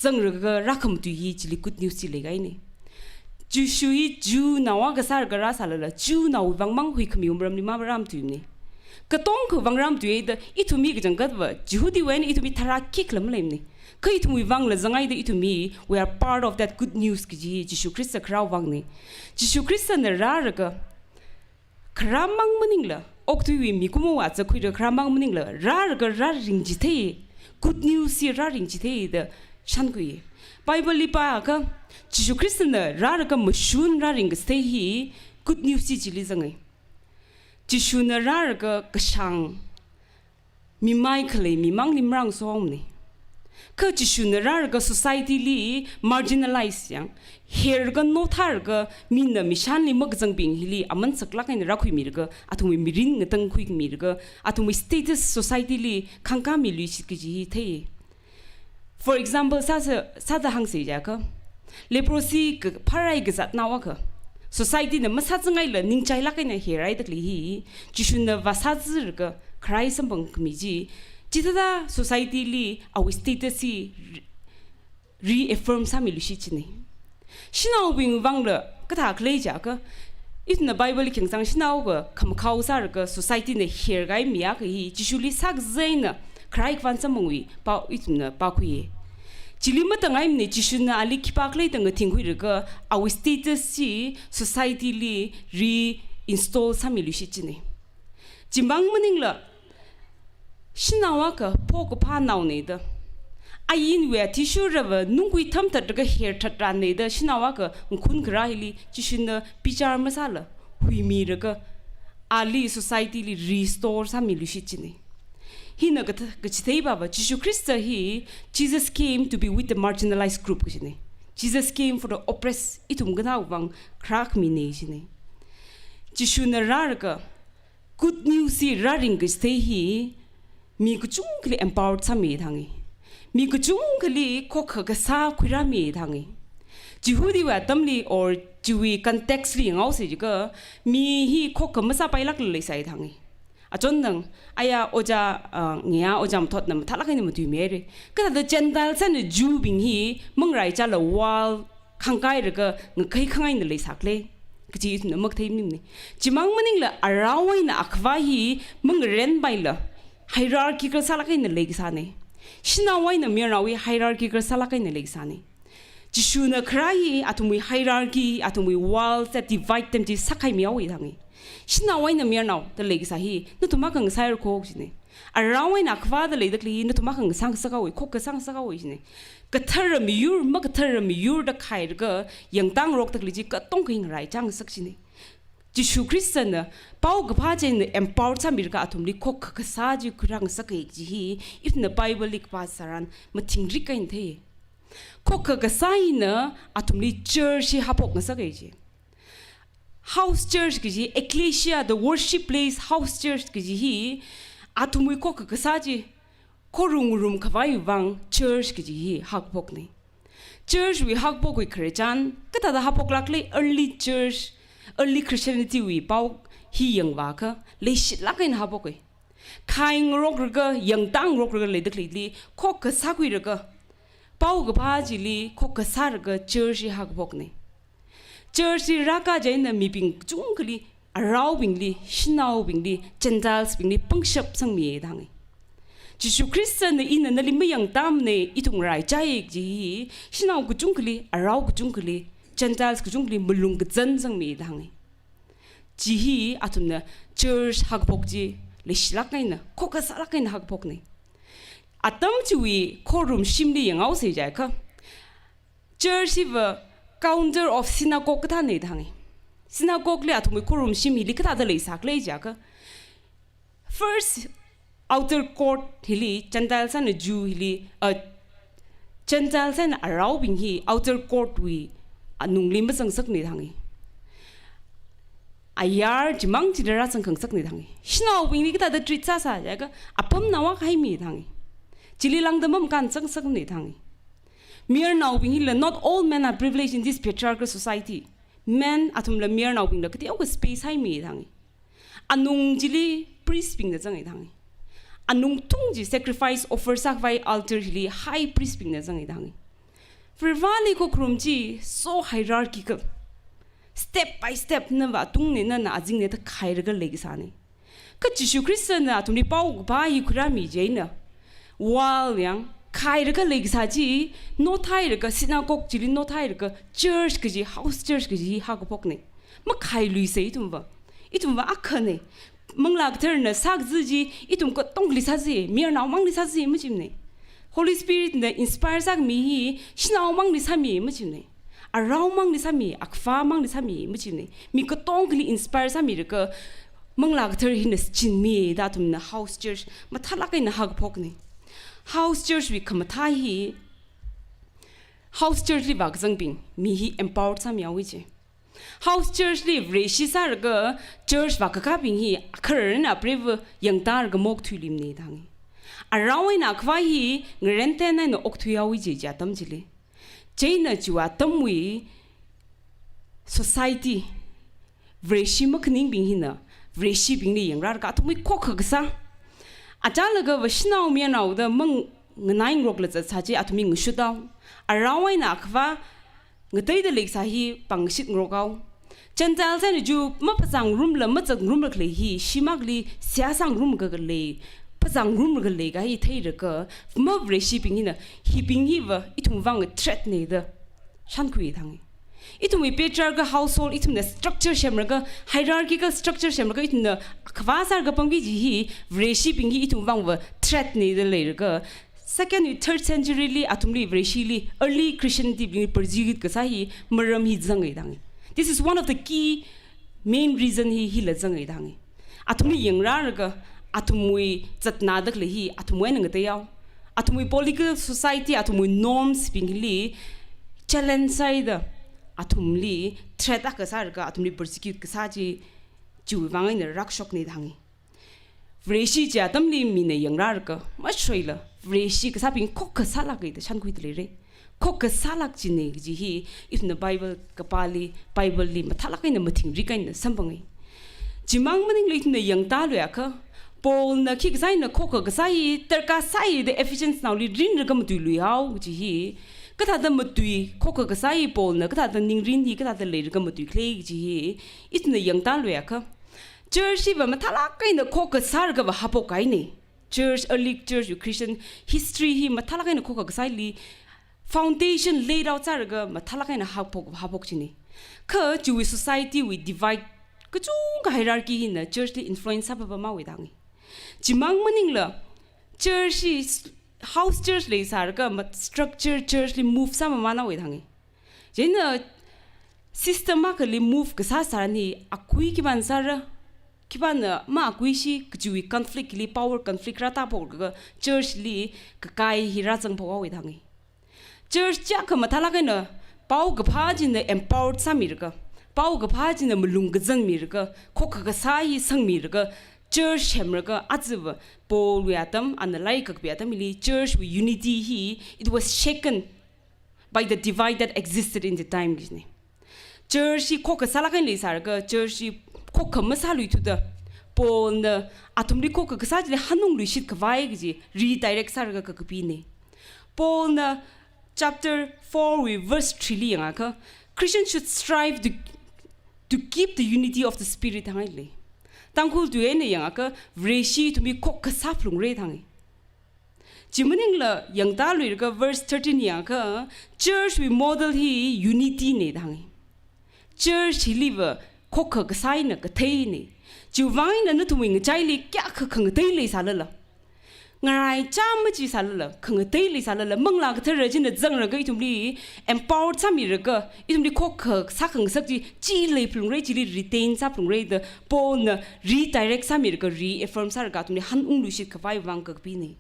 zanglaga rākhamatui hi chili good news chi leikahaina. Jishu hi Jew nao akha sālaga rāsālala, Jew naowui vang mang huikhamiwui maramli mara rāmatuimana. Katongkha vang rāmatuihaida, ithum hi kachangkhatva Jihudi wui eina ithum hi tharā khikhala maleimana. Kha ithumwui vangla zanghaida ithum hi, we are part of that good news kaji hi Jishu Khrista kharāwui vangna. Jishu Khristana rālaga kharā mang maningla, okathuiwui mikumo aja khuida kharā mang maningla, rālaga rāringchithei, good news hi rāringchithei da shānkhui. Bible li pākha, Jishu Khristana rālaga mashun rāringkathei hi good news hi chili zangai. Jishuna rālaga kashāng, mimai khalei mimangli marāngasomana. Kha Jishuna rālaga society li marginalize yang, herlaga nothālaga mina mishanli makazangbing hili aman saklāk eina rākhuimilaga, athumwui mirin ngatangkhuimilaga, athumwui status society li khangkāmiluishit kaji hi thei. For example, sāsa, sāda hāngsa jiakha, leprosy ka-, pharai kazat nao akha society na masāzangaila ningchailāk eina herhaida khalei hi, Jishuna vāsāzalaga kharai samphangkhami chi, chithāda society li awui status hi re-, reaffirm sāmiluishit china. Shanaobing vangla kathā khalei jiakha, ithumna Bible li khayang tharan shanao akha khamakhao sālaga society na herkahai mi akha hi Jishuli sākazat eina kharai kavān samphangwui pao ithumna pākhui. Chili matangaimana, Jishuna ali khipākhala da ngathingkhuilaga awui status chi society li reinstall sāmiluishit china. Chimang maningla, shanao akha phokaphā naona da, ainwui athishurava nungkui thamthatlaga herthat rāna da shanao akha ngakhun kharā hili Jishuna bichar masāla huimilaga ali society li restore sāmiluishit china. Hina kath-, kachithei pava, Jishu Khrista hi, Jesus came to be with the marginalized group kajine. Jesus came for the oppressed, ithum kathāwui vang kharā khamine jine. Jishuna rālaga, good news hi rāring kachithei hi, mi kachungkhali empowered sāmi thangi. Mi kachungkhali khokkha kasā khuirāmi thangi. Jihudiwui atamli or Jew context li ngaose jiakha, mi hi khokkha masāpailākla leisai thangi. Achonnang, aya ojā, ah, ngiya ojā mathotna mathālāk eina matuimire. Kathāda Gentiles eina Jew bing hi mangaraichāla wall khangkailaga ngakhai khangaina leisākhala kaji ithumna makathei maningmane. Chimang maningla arao eina akhavā hi mangarenpaila hierarchical sālāk eina leikasāne. Shanao eina mayarnao hi hierarchical sālāk eina leikasāne. Jishuna kharā hi athumwui hierarchy, athumwui wall, that divide them chi sākhaimihaowa thangi. Shanao eina mayarnao da leikasā hi, nathum akha ngasāhaira kho jine. Arao eina akhavā da leida khalei hi, nathum akha ngasāngasakhaowa, khokkha sāngasakhaowa jine. Kathara miyur, makathara miyur da khailaga yangtangarokda khalei chi katongkha hi ngaraichāngasak jine. Jishu Khristana paokaphā china empower sāmilaga athumli khokkha kasā chi khuirāngasaka kaji hi, ithumna Bible li kapā tharan mathingrik eina thei. Khokkha kasā hina athumli church hi haophokngasaka ji. House church kaji, ecclesia, the worship place, house church kaji hi, athumwui khokkha kasā chi, khorumrum khavaiwui vang church kaji hi haokaphokne. Church wui haokaphokwui khararchan, kathāda haophoklākhala early church, early Christianity wui pao hi yangvāakha, leishitlāk eina haophokwe. Khaingaroklaga, yangtangaroklaga leida khaleili, khokkha sākhuilaga, paokaphā chili, khokkha sālaga church hi haokaphokne. Church hi rākā chieina mibing kachungkhali, araobingli, shanaobingli, Gentiles bingli pangshap sangmiya thangi. Jishu Khristana ina nali mayangtamane, ithum ngaraichāya kaji hi, shanao kachungkhali, arao kachungkhali, Gentiles kachungkhali malung kazan sangmiya thangi. Chi hi athumna church haokaphok chi leishilāk eina, khokkha sālāk eina haokaphokne. Atam chiwui khorumshimli yanghaose jiakha, church hiva counter of synagogue kathāne thangi. Synagogue li athumwui khorumshim hili kathāda leisākhala jiakha, first outer court hili, Gentiles eina Jew hili, uh, Gentiles eina araobing hi outer court wui anungli mazangsakne thangi. Ayar chimang chili rāzangkhangasakne thangi. Shanaobingli kathāda treat sāsā jiakha, apamnao akha haimi thangi. Chili lāngda mamakānzangsakne thangi. Mayarnaobing hila, not all men are privileged in this patriarchal society. Men athumla mayarnaobingla kateokha space haimi thangi. Anung chili priest bingna zange thangi. Anungthung chi sacrifice offer sākhavai altar hili high priest bingna zange thangi. Varivarāli khokharum chi so hierarchical. Step by step nava atungne, nana azingne da khailaga leikasāne. Kha Jishu Khristana athumli paokaphā hi khuirāmi chieina, wall yang khailaga leikasā chi, nothailaga, synagogue chili nothailaga, church kaji, house church kaji haokaphokne. Makhailuisa ithumva. Ithumva akhane. Manglā Katharana sākaza chi ithum katongali sāsa, mayarnaomangli sāsa machimane. Holy Spirit na inspire sākhami hi shanaomangli sāmi machimane. Araomangli sāmi, akhavāmangli sāmi machimane. Mi katongali inspire sāmilaga Manglā Kathara hina chinmi da athumna house church mathālāk eina haokaphokne. House church wui khamathā hi, house church li vākazangbing mi hi empowered sāmihaowa ji. House church li Vareshi sālaga church vākakābing hi akhararna apreiva yangtālaga maokthuiluimane thangi. Arao eina akhavā hi ngarenten eina okthuihaowa ji, chi atam chili. Chieina chiwui atamwui society, Vareshi makhaningbing hina Vareshibingli yangrālaga athumwui khokkha kasā, achālagava shanao mayarnao da mang- nganai ngarokla zatsā chi athumwui ngashuthaowa. Arao eina akhavā ngateida leikasā hi pangshit ngarokhaowa. Gentiles eina Jew maphazāngarumla mazatngarumla khalei hi, shimakli seihā sāngarumlaga khalei, phazāngarumlaga khalei kaji theilaga, maVareshibing hina, hibing hiva ithumwui vang threat ne da shānkhui thangi. Ithumwui patriarchal household, ithumna structure semlaga, hierarchical structure semlaga, ithumna akhavā sālaga pamki kaji hi, Vareshibing hi ithumwui vangva threat ne da leilaga, second wui third century li athumli Vareshili early Christianity bingli persecuted kasā hi maram hi zange thangi. This is one of the key main reason hi, hila zange thangi. Athumli yangrālaga, athumwui zatnada khalei hi athumwui eina ngateihao. Athumwui political society, athumwui norms bingli challenge sāhaida, athumli threat akha sālaga athumli persecute kasā chi, chiwui vang eina rākashokna da hānga. Vareshi chi atamli mina yangrālaga mashoila, Vareshi kasābing khokkha sālāka da shānkhuida leira. Khokkha sālāk china kaji hi ithumna Bible kapāli, Bible li mathālāk eina mathingrik eina samphanga. Chimang maningla ithumna yangtāluiakha, Paulna khikha sāna khokkha kasā hi darkar sāi da Ephesians naoli rinlaga matuiluihao kaji hi, kathāda matui, khokkha kasā hi Paulna kathāda ningrin hi kathāda leilaga matuikhala kaji hi ithumna yangtāluiakha, church hiva mathālāk eina khokkha sālaga va haophokkahaina. Church, early church, Christian history hi mathālāk eina khokkha kasāli foundation laid out sālaga mathālāk eina haophok, haophok china. Kha chiwui society wui divide, kachungkha hierarchy hina church li influence sāpapa mavai da hānga. Chimang maningla church hi s-, house church leisālaga ma-, structure church li move sāmamānavai da hānga. Chieina system akhali move kasā sāni akui khipāna sāra, khipāna ma akuishi kajiwui conflict li, power conflict rātāphoklaga church li kakai hi rāzangphokhaowai da hānga. Church chiyākha mathālāk eina paokaphā china empowered sāmilaga, paokaphā china malung kazanmilaga, khokkha kasā hi sangmilaga, church semlaga, aja va Paulwui atam, ana lairik kakapia atamli church wui unity hi, it was shaken by the divide that existed in the time, kajina. Church hi khokkha sālāk eina leisālaga, church hi khokkha masāluithuda, Paulna athumli khokkha kasā chili hanungluishit khavai kaji redirect sālaga kakapina. Paulna chapter four wui verse three li yangakha, Christians should strive to, to keep the unity of the Spirit da hānga lei. Tangkhul tui eina yangakha, Vareshi ithumwui khokkha sāphalungra da hānga. Chi maningla yangtāluilaga verse thirteen yangakha, church wui model hi unity na da hānga. Church hiliva khokkha kasā eina katheina. Chiwui vang eina nathumwui ngachaili kayākha khangatei leisālala, ngaraichā machi sālala, khangatei leisālala, Manglā Kathara china zanglaga ithumli empowered sāmilaga, ithumli khokkha sākhangasak chi, chi leiphalungra, chili retain sāphalungra da Paulna redirect sāmilaga, reaffirm sālaga athumli hanungluishit khavai vang kakapina.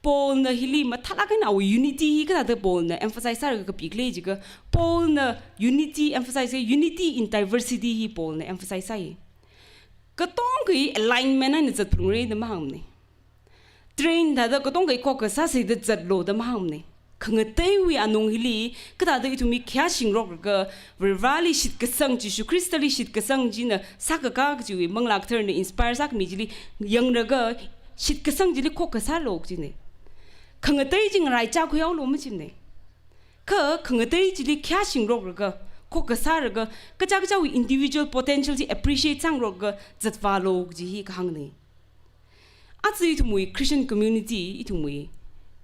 Paulna hili mathālāk eina awui unity hi kathāda Paulna emphasize sālaga kapikhala jiakha, Paulna unity emphasize, unity in diversity hi Paulna emphasize sāi. Katonga hi alignment eina zatphalungra da mahāngmana. Train thāda katonga hi khokkha sāsa da zatlu da mahāngmana. Khangateiwui anung hili, kathāda ithumwui khayā shingroklaga, Varivarāli shitkasang, Jishu Khristali shitkasang china sākakā kajiwui Manglā Katharana inspire sākhami chili yanglaga, shitkasang chili khokkha sālu kajina. Khangatei chi ngaraichā khuihaolu majina. Kha khangatei chili khayā shingroklaga, khokkha sālaga, kachichāwui individual potential chi appreciate sāngaroklaga, zatvālu kaji hi kahāngna. Aja ithumwui Christian community, ithumwui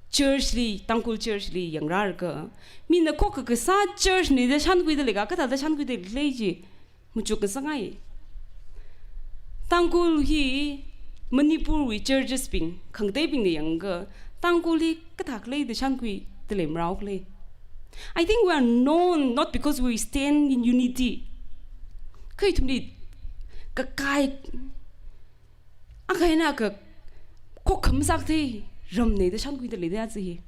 church li, Tangkhul church li yangrālaga, mina khokkha kasā church na da shānkhuida leikha, kathāda shānkhuida leikhala chi machukngasakngai. Tangkhul hi Manipurwui churches bing, khangateibingna yangakha, Tangkhul hi kathākhala da shānkhuida lei marao khala. I think we are known not because we stand in unity. Kha ithumli kakai, akha eina akha khokkha masākathei ramna da shānkhuida leida aja hi.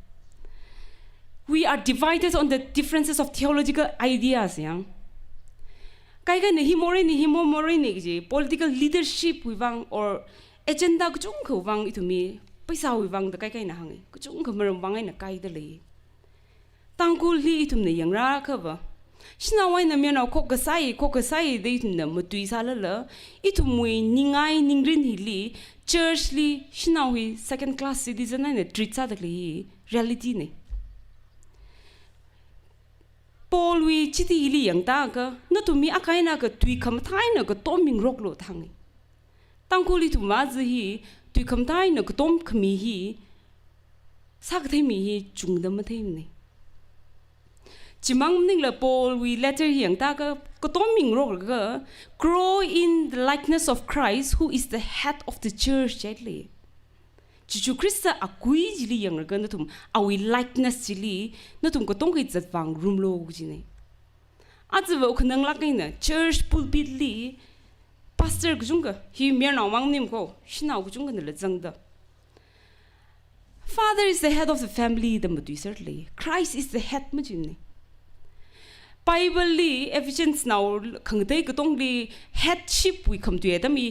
We are divided on the differences of theological ideas, yang. Kaikaina hi moreina, hi mo moreina kaji, political leadership wui vang or agenda kachungkhawui vang ithumwui, paisāwui vang da kaikaina hānga, kachungkha maram vang eina kaida lei. Tangkhul hi ithumna yangrākhava, shanao eina mayarnao khokkha sāi, khokkha sāi da ithumna matuisālala, ithumwui ningai ningrin hili, church li shanao hi second class citizen eina treat sāda khalei hi reality na. Paulwui chithili yangakha, nathumwui akha eina akha tui khamathā eina katom mingaroklu da hānga. Tangkhul ithum aja hi, tui khamathā eina katom khami hi, sākathei mi hi chungda matheimana. Chimang maningla Paulwui letter hi yangakha, katom mingaroklaga, "Grow in the likeness of Christ, who is the head of the church," jitli. Jishu Khrista akui chili yanglaga nathum, awui likeness chili, nathum katonga zatvāngarumlu kajina. Ajava ukhananglāk eina, church pulpit li, pastor kachungkha hi mayarnao mang maning ko, shanao kachungkhana la zangda. Father is the head of the family da matuiserlei. Christ is the head majinei. Bible li Ephesians nao khangatei katongli headship wui khamatui atam hi,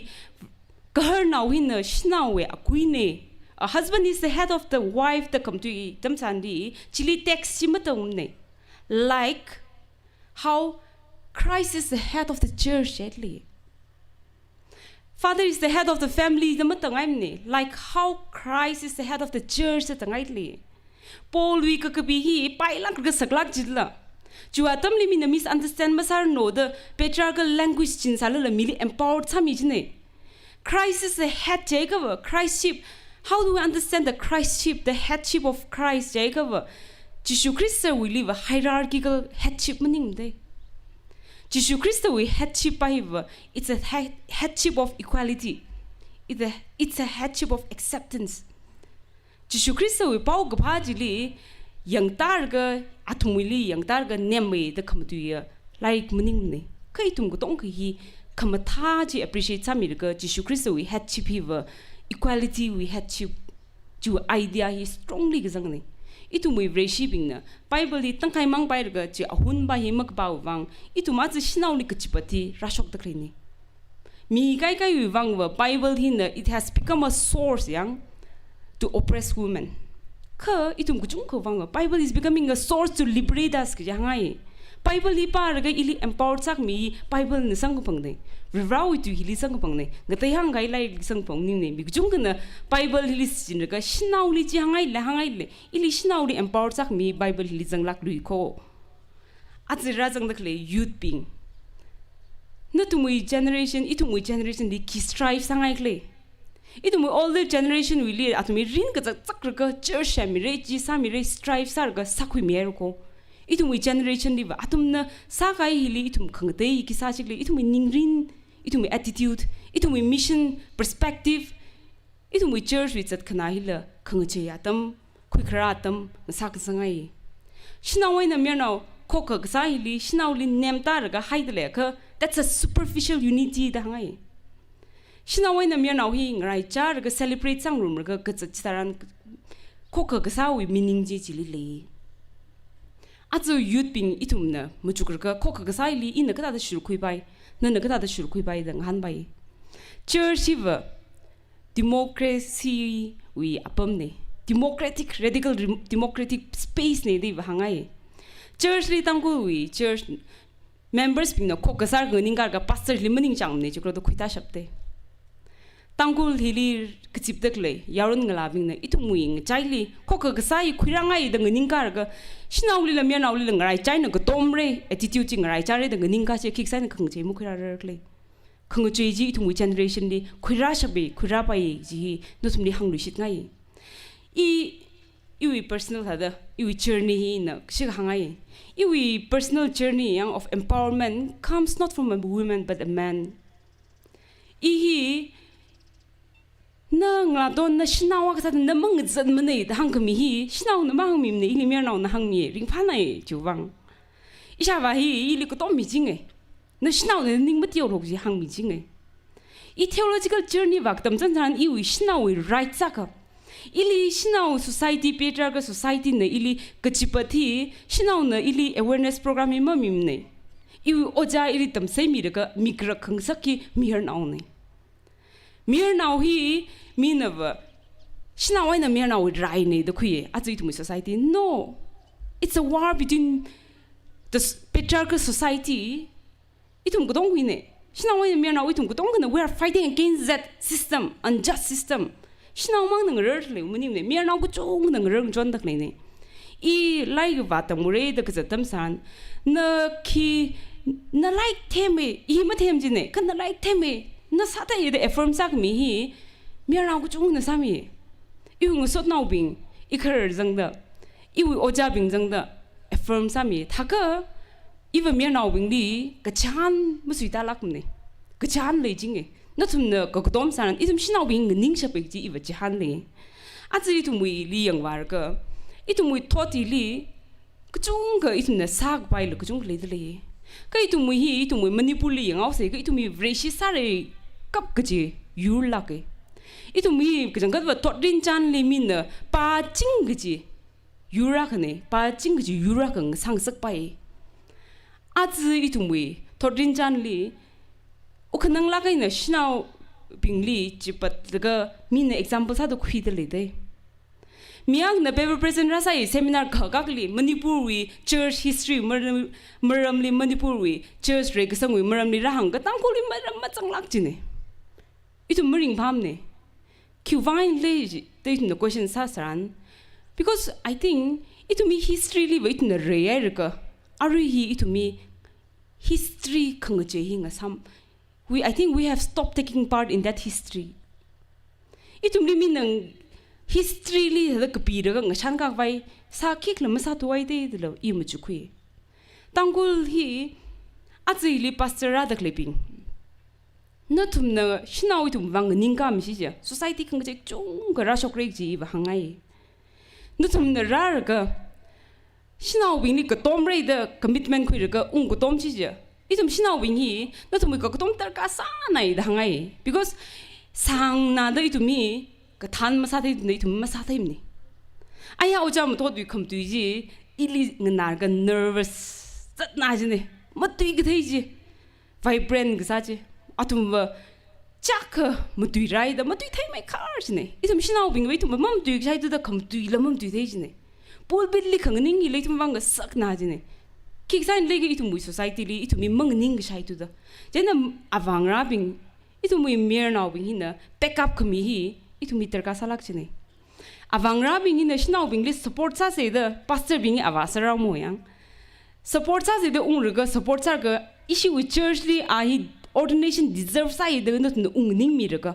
gaharnao hina shanaowui akuinei. A husband is the head of the wife da khamatui atam tharanli, chili text chi matangmnei. Like how Christ is the head of the church, at least. Father is the head of the family da matangngaimnei, like how Christ is the head of the church da tangngailei. Paul wui kakapi hi pailāk rākasāklāk jila. Chiwui atamli mina misunderstand masāranu da patriarchal language chinsālala mili empower sāmi jinei. Christ is the head jiakhava, Christ ship. How do we understand the Christ ship, the headship of Christ jiakhava? Jishu Khristawuiliva hierarchical headship maningmade. Jishu Khristawui headship pa hiva, it's a he-, headship of equality. It's a, it's a headship of acceptance. Jishu Khristawui paokaphā chili yangtarga, athumwuili yangtarga nemmei da khamatuiya lairik maningmane. Kha ithum katongkha hi khamathā chi appreciate sāmilakha, Jishu Khristawui headship hiva equality wui headship chiwui idea hi strongly kazangane. Ithumwui Vareshibingna Bible hi tangkhaimang pailaga chi ahunpa hi makapāwui vang, ithum aja shanaoli kachipat hi rāshokda khaleine. Mi kaikaiwui vangva Bible hina, it has become a source yang to oppress women. Kha ithum kachungkhawui vangva Bible is becoming a source to liberate us kaji hāngngai. Bible hi pāraga ili empower sākhami hi Bible na samkaphangna. Varivarāwui tui hili samkaphangna. Ngatei hāngkahai lairikli samkaphang maningmana. Mi kachungkhana Bible hili shichinlaga shanaoli chi hāngngaile, hāngngaile, ili shanaoli empower sākhami hi Bible hili zanglāklui ko. Aja rāzangda khalei youth bing, nathumwui generation, ithumwui generation li khi strive sāngai khala? Ithumwui older generation wuili athumwui rin kazak zaklaga church sāmira, chi sāmira, strive sālaga sākhuimihaira ko. Ithumwui generation liva athumna sākahai hili ithum khangatei khi sāsi khala? Ithumwui ningrin, ithumwui attitude, ithumwui mission, perspective, ithumwui church wui zatkhanā hila khangachei atam, khuikharā atam ngasā kasangai. Shanao eina mayarnao khokkha kasā hili shanaoli nemtālaga haida leiakha, that's a superficial unity da hāngai. Shanao eina mayarnao hi ngaraichālaga celebrate sāngarumlaga kazat chitharan khokkha kasāwui meaning chi chili lei. Aja youth bing ithumna machuklaga khokkha kasā hili ina kathāda shurkhuipai, nana kathāda shurkhuipai da ngahānpai. Church hiva democracy wui apamne. Democratic, radical rem-, democratic space ne da iva hāngai. Church li Tangkhulwui church members bingna khokkha sālaga nganingkālaga pastor li maningchāngmane chuklo da khuitashapte. Tangkhul hili kazipda khalei yaron ngalābingna ithumwui ngachaili khokkha kasā hi khuirāngai da nganingkālaga, shanaolila mayarnaolila ngaraichā eina katomra, attitude chi ngaraichāra da nganingkāsi khikha eina khangachei makhuirāra khala? Khangachei chi ithumwui generation li khuirāshape, khuirāpai chi hi nathumli hāngluishitngai. I, iwui personal thāda, iwui journey hi ina kashi hāngai. Iwui personal journey yang of empowerment comes not from a woman but a man. I hi, na ngalāton, na shanao akha sāda na mangazanmane da hāngkhami hi shanaona mahāngmimane, ili mayarnaona hāngmi, ringphānai chiwui vang. Ishāvā hi ili katom michinge. Na shanaona ning mateolok chi hāngmichinge. I theological journey vā katam chān chān iwui shanaowui right sākha, ili shanao society, patriarchal society na ili kachipat hi shanaona ili awareness program hi mamimane. Iwui ojā ili tamseimilaga mik rakhangasak hi mayarnaone. Mayarnao hi minava shanao eina mayarnaowui raine da khuiye aja ithumwui society. No. It's a war between the s-, patriarchal society. Ithum katongwuine. Shanao eina mayarnao ithum katongkhana, we are fighting against that system, unjust system. Shanao mangna ngararlei maningmane, mayarnao kachungkhana ngarar ngachonda khaleine. I lairik vā tamra da kazat atam tharan, na khi, na lairik theme, i mathem jine, kha na lairik theme, na sāthei da affirm sākhami hi mayarnao kachungkhana sāmi. Iwui ngasotnaobing, i kharar zangda, iwui ojābing zangda affirm sāmi. Thākha iva mayarnaobingli kachihān masuitālākmane. Kachihān leichinge. Nathumna kakatom tharan ithum shanaobing nganingshape chi iva chihān lei. Aja ithumwuili yangvālaga, ithumwui thot hili kachungkha ithumna sākapaila kachungkha leidalei. Kha ithumwui hi, ithumwui Manipur li yanghaosei, kha ithumwui Vareshi sāra kap kaji yurlāka. Ithumwui kachangkhatva thotrinchānli mina pāching kaji yurākhana, pāching kaji yurākha ngasāngasakpai. Aja ithumwui thotrinchānli, ukhananglāk eina shanaobingli chipatlaga mina example sāda khuida leidei. Mi akhana paper present rāsai seminar kakakli Manipurwui church history maram, maramli Manipurwui church reikasangwui maramli rāhāngakha Tangkhulli maram mazanglāk jina. Ithum maringphāmana. Khiwuivang lei ji, da ithumna question sātharan. Because I think ithumwui historyliva ithumna reihairaka, arui hi ithumwui history khangachei hi ngasām. We, I think we have stopped taking part in that history. Ithumli mina historyli thāda kapiraka ngashan kakvai sākhikhala masāthuhaidei dala i machukhui. Tangkhul hi aja hili pastor rāda khaleibing, nathumna shanao ithumwui vang nganingkāmi shi jiakha society khangachei chungkha rāshokra kaji iva hāngngai. Nathumna rālaga shanaobingli katomra da commitment khuilaga ungkatom chi jiakha, ithum shanaobing hi nathumwui kakatom darkar sānai da hāngngai. Because sāngnada ithum hi kathān masāthei, ithum masātheimana. Aya ojā mathotwui khamatui chi ili nganālaga nervous zatna jina. Matuikathei chi, vibrant kasā chi. Athumva chakha matuirai da matuitheimeikhar jina. Ithum shanaobingva ithumva mamatuikashai thuda khamatuila mamatuithei jina. Pulpitli khanganing hila ithum vang ngasakna jina. Khikha sānlaga ithumwui societyli ithumwui manganingkashai thuda. Chieina avāngarābing, ithumwui mayarnaobing hina backup khami hi ithumwui darkar sālāk jina. Avāngarābing hina shanaobingli support sāsa da, pastorbing hi avā sārao mo yang. Support sāsa da unglaga, support sālaga, ishiwui churchli a hi ordination deserve sāi da nathumna ungnganing milaga,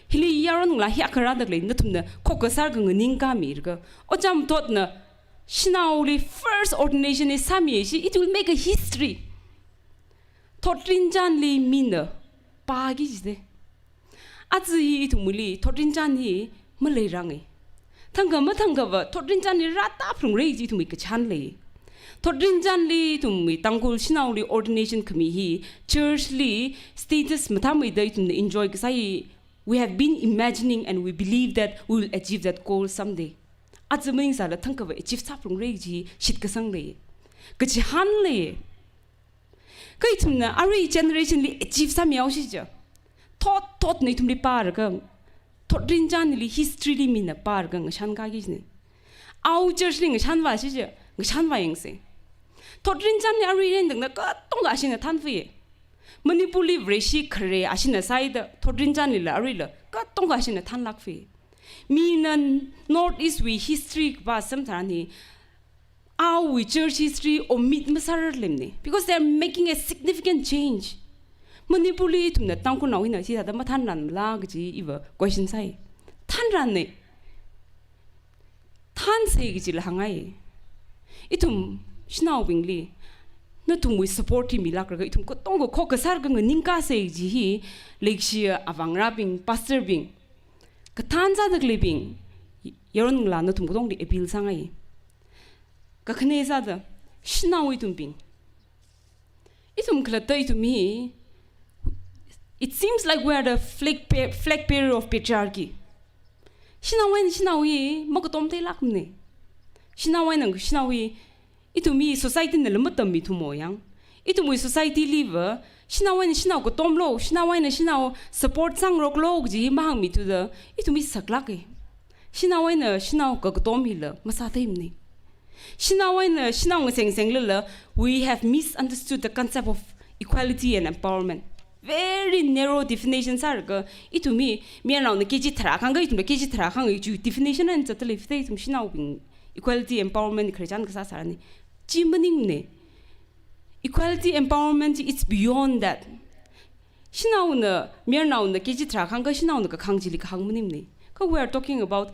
hili yaron ngalā hi akha rāda khalei nathumna khokkha sālaga nganingkāmilaga, ojā mathotna shanaoli first ordination hi sāmi shi, it will make a history. Thotrinchānli mina pāki jida. Aja hi ithumwuili thotrinchān hi maleiranga. Thangkha mathangkhava thotrinchānli rātaphalungra kaji ithumwui kachān lei. Thotrinchānli ithumwui Tangkhul shanaoli ordination khami hi churchli status mathāmeida ithumna enjoy kasā hi, we have been imagining and we believe that we will achieve that goal someday. Aja maningsāla thangkhava achieve sāphalungra kaji shitkasang lei. Kachihān lei. Kha ithumna arui generationli achieve sāmihao shi jiakha, thot thotna ithumli pārakha, thotrinchānli historyli mina pārakha ngashankāki jina. Ao churchli ngashanvā shi jiakha, ngashanvā yangsa. Thotrinchānli arui ren dangna katonga ashina thānfai. Manipurli Vareshi khare ashina sāhaida, thotrinchānlila aruila katonga ashina thānlākfai. Mina North East wui history kapā samtharan hi, awui church history omit masārarlemna. Because they are making a significant change. Manipurli ithumna Tangkhulnao hina chithāda mathānranmala kaji iva question sāi. Thānranna. Thānsa kajila hāngngai. Ithum shanaobingli nathumwui support hi milāklaga ithum katonga khokkha sālaga nganingkāsa kaji hi, leikashi avāngarābing, pastorbing, kathān sāda khaleibing, yaron ngalā nathum katongli appeal sāngai. Kakhane sāda, shanao ithumbing, ithum khalatta ithum hi, it seems like we are the flag bear-, flag bearer of patriarchy. Shanao eina shanao hi makatom theilākmana. Shanao eina shanao hi, ithum hi society nala matammithumo yang. Ithumwui societyliva shanao eina shanao katomlu, shanao eina shanao support sāngaroklu kaji hi mahāngmithuda, ithum hi saklāka. Shanao eina shanao kakatom hila masātheimana. Shanao eina shanao ngasengsenglala, we have misunderstood the concept of equality and empowerment. Very narrow definition sālaga, ithum hi mayarnaona kg tharā kahāngkha, ithumla kg tharā kahāng kaji definition eina zatda leifite, ithum shanaobing equality, empowerment khare chān kasā sārani. Chi maningmana. Equality, empowerment, it's beyond that. Shanaona, mayarnaona kg tharā kahāngkha shanaona kakahāng chili kahāng maningmana. Kha we are talking about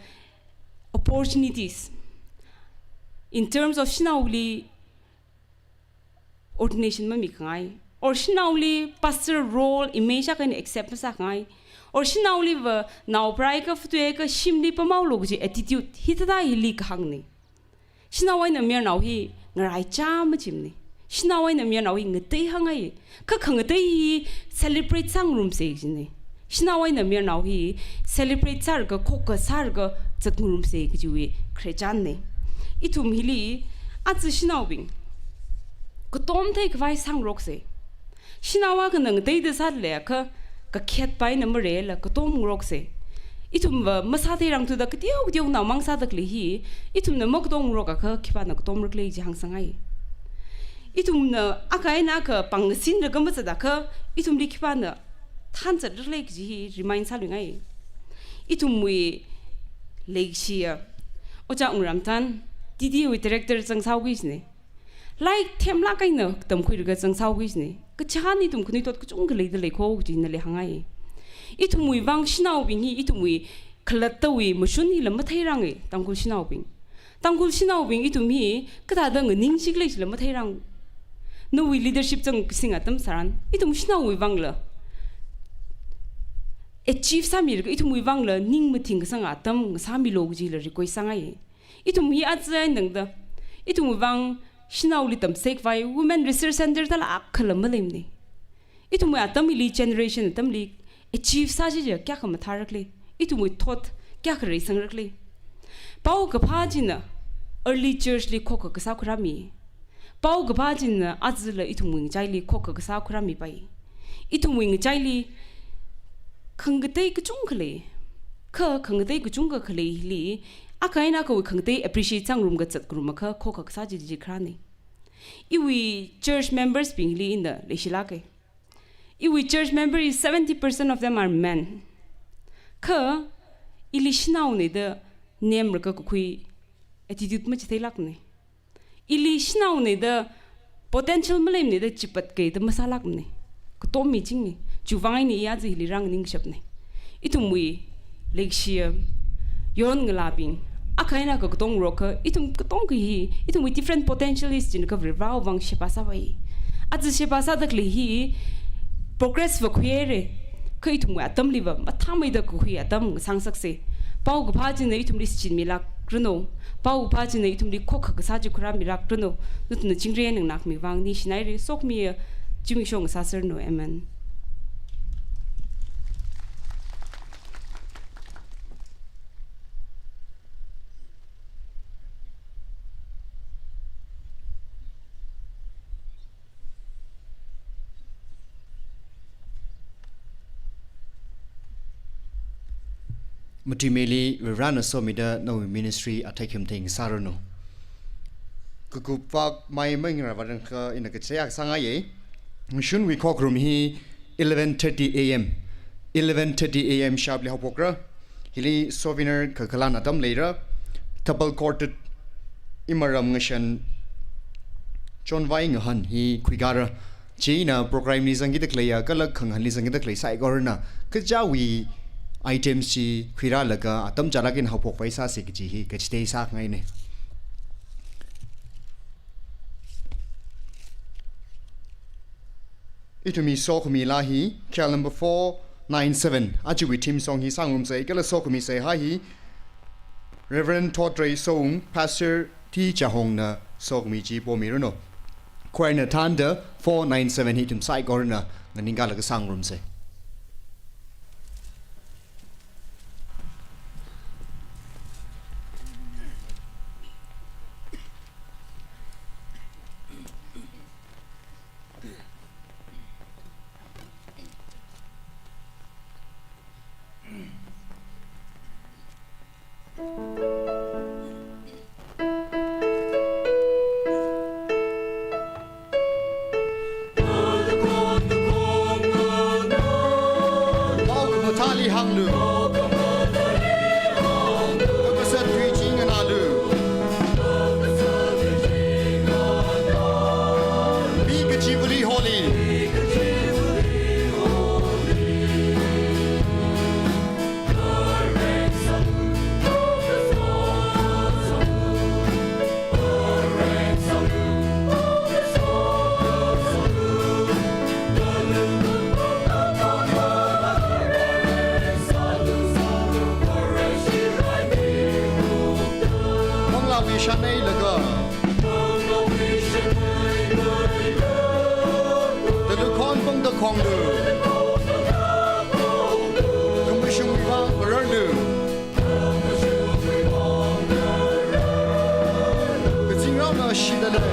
opportunities. In terms of shanaoli ordination mamikhangai, or shanaoli pastor role image akha eina accept masākhangai, or shanaoliva nao pharāakha, fatuiakha shimli pamhaolu kaji attitude hithāda hili kahāngna. Shanao eina mayarnao hi ngaraichā machimana. Shanao eina mayarnao hi ngateihāngai. Kha khangatei hi celebrate sāngarumsa kajina. Shanao eina mayarnao hi celebrate sālaga, khokkha sālaga zatngarumsa kajiwui khare chānna. Ithum hili aja shanaobing katom theikhavai sāngaroksa. Shanao akhana ngateida sāda leiakha, kakhetpai eina marela katom ngaroksa. Ithumva masātheirangthuda kateo kateo naomang sāda khalei hi, ithumna makatom ngarokakha khipāna katomra khala chi hāngsangngai. Ithumna akha eina akha pāng ngasinlaga mazatakha, ithumli khipāna thanzatra khala kaji hi remind sāluingai. Ithumwui leikashiya Ojā Wungramthang, T T A wui director zangsāhaoki kajina. Lairik themlāk eina tamkhuilaga zangsāhaoki kajina. Kachihān ithum khanuithot kachungkha leida leikho kaji nali hāngngai. Ithumwui vang shanaobing hi, ithumwui khalattawui mashun hila matheiranga, Tangkhul shanaobing. Tangkhul shanaobing ithum hi kathāda nganingshikhala chila matheirang. Nawui leadership zangkasing atam tharan, ithum shanaowui vangla achieve sāmilaga, ithumwui vangla ning mathing kasang atam ngasāmilu kajila request sāngai. Ithum hi aja eina tangda, ithumwui vang shanaoli tamchitheikhavai Women Resource Center talāk khala maleimana. Ithumwui atam hili, generation atamli achieve sāsi chiakha kayākha mathāra khala, ithumwui thot kayākha reisangra khala. Paokaphā china early church li khokkha kasā khuirāmi. Paokaphā china ajala ithumwui ngachaili khokkha kasā khuirāmipai. Ithumwui ngachaili khangatei kachungkha lei. Kha khangatei kachungkha khalei hili, akha eina akhawui khangatei appreciate sāngarumlaga zatngarumakha khokkha kasā chi chi kharāna. Iwui church members bingli ina leishilāka. Iwui church member is seventy percent of them are men. Kha ili shanaona da nemlaga kakhui attitude machitheilākmana. Ili shanaona da potential maleimana da chipatki da masālākmana. Katom michingna. Chiwui vang eina i aja hili rānganing kashapna. Ithumwui leikashiya yaron ngalābing, akha eina akha katom ngarokakha, ithum katonga hi, ithumwui different potential is china kha Varivarāwui vang sheba sāvai. Aja sheba sāda khalei hi progress va khuihaira. Kha ithumwui atamliva mathāmeida kakhui atam ngasāngasaksa. Paokaphā china ithumli shichinmilākranu. Paokaphā china ithumli khokkha kasā chi khuirāmilākranu. Nathumna chingri eina nganākhami vang ningshinaira. Sokhamiya zimiksho ngasāserranu. Amen. Matuimeili Varivarāna somida nawui ministry athei khim thei ngasāranu. Kakup vak mai mangra varang kha ina kachaya sāngaiya. Ngashunwui khokharum hi eleven thirty A M. Eleven thirty A M sharp li haophokra. Hili souvenir kakhalan atam leira. Thapal Quartet Imaram Ngashan Chonvai Ngahān hi khuikara. Chieina program li zangkida khaleiya, kala khangahānli zangkida khalei saikorana kachāwui items chi khuirālaga atam chālāk eina haophokpai sāsa kaji hi kachithei sāngaina. Ithumwui sokhami laa hi, K L number four nine seven, ajawui theme song hi sāngarumsa, kala sokhami seihā hi, Reverend Thotrei Song, Pastor T Chahongna sokhami chi pomiranu. Choir na thānda four nine seven hi ithum saikorana nganingkalaga sāngarumsa. Paokaphā thāli hānglu. Kakasat tui chi nganālu. Mikachiva̱li holi. Manglāwui shanei laga. Talu khon pung da khonglu. Kashidalei.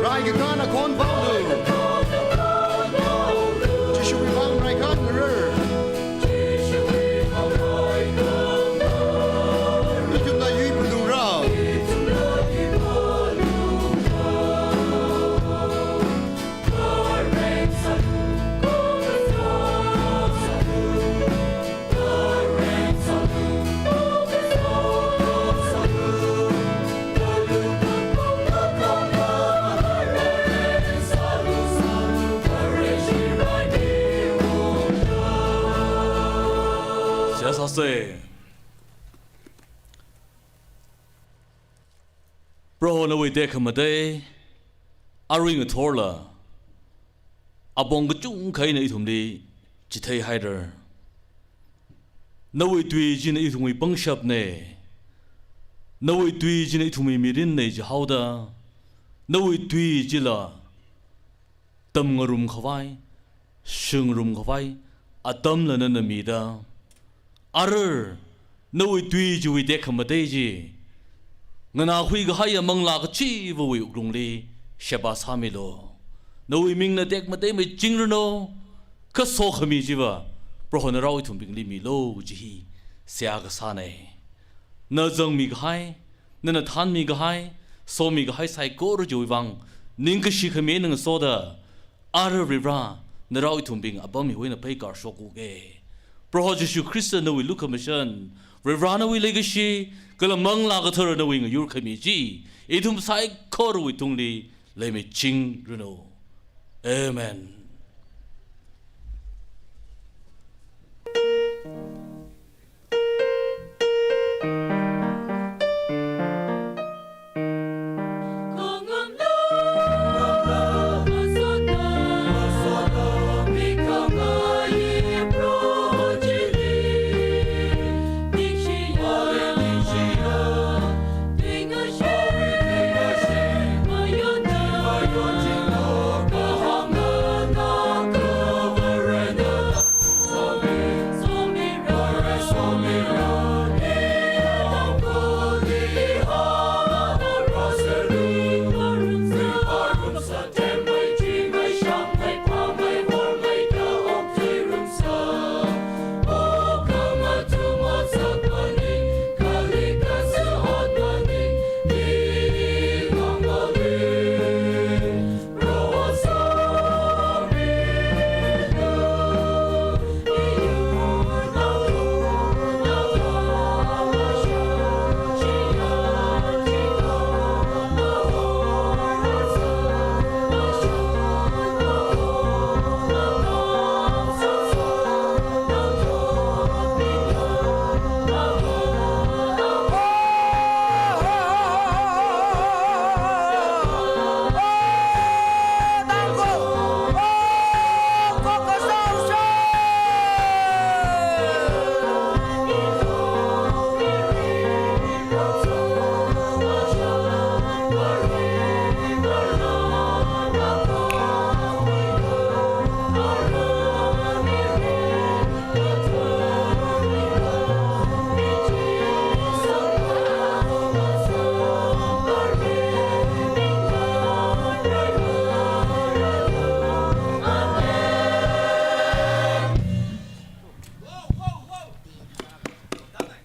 Rai kakāna khon panglu. Jishuwui vang rai kanra. Ithumna yuipalungra. Seihā sāsa. Proho nawui tekhamatei, arui ngathorla, apong kachungkha eina ithumli chitheihaira. Nawui tui china ithumwui pangshapna. Nawui tui china ithumwui mirinna jihaoda, nawui tui chila tamngarum khavai, shingarum khavai atamla nana mida. Ara, nawui tui chiwui tekhamatei chi nganākhui kahaiya manglā kachivawui wuklungli sheba sāmilu. Nawui mingna tekmatei michingranu, kha sokhami chiva Prohona rao ithumbingli milu kaji hi seihā kasāna. Na zangmi kahai, nana thanmi kahai, somi kahai saikora chiwui vang ningkashi khami eina ngasoda, ara Varivara, narao ithumbing apam hiwui eina pheikar shokhuke. Proho Jishu Khrista nawui lukhamashan, Varivara nawui leikashi, kala Manglā Kathara nawui ngayur khami chi ithum saikorawui tungli leimichingranu. Amen.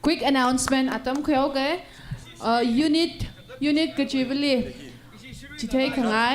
Quick announcement atam khuihaoke. Uh, unit, unit kachivali chithei khangai.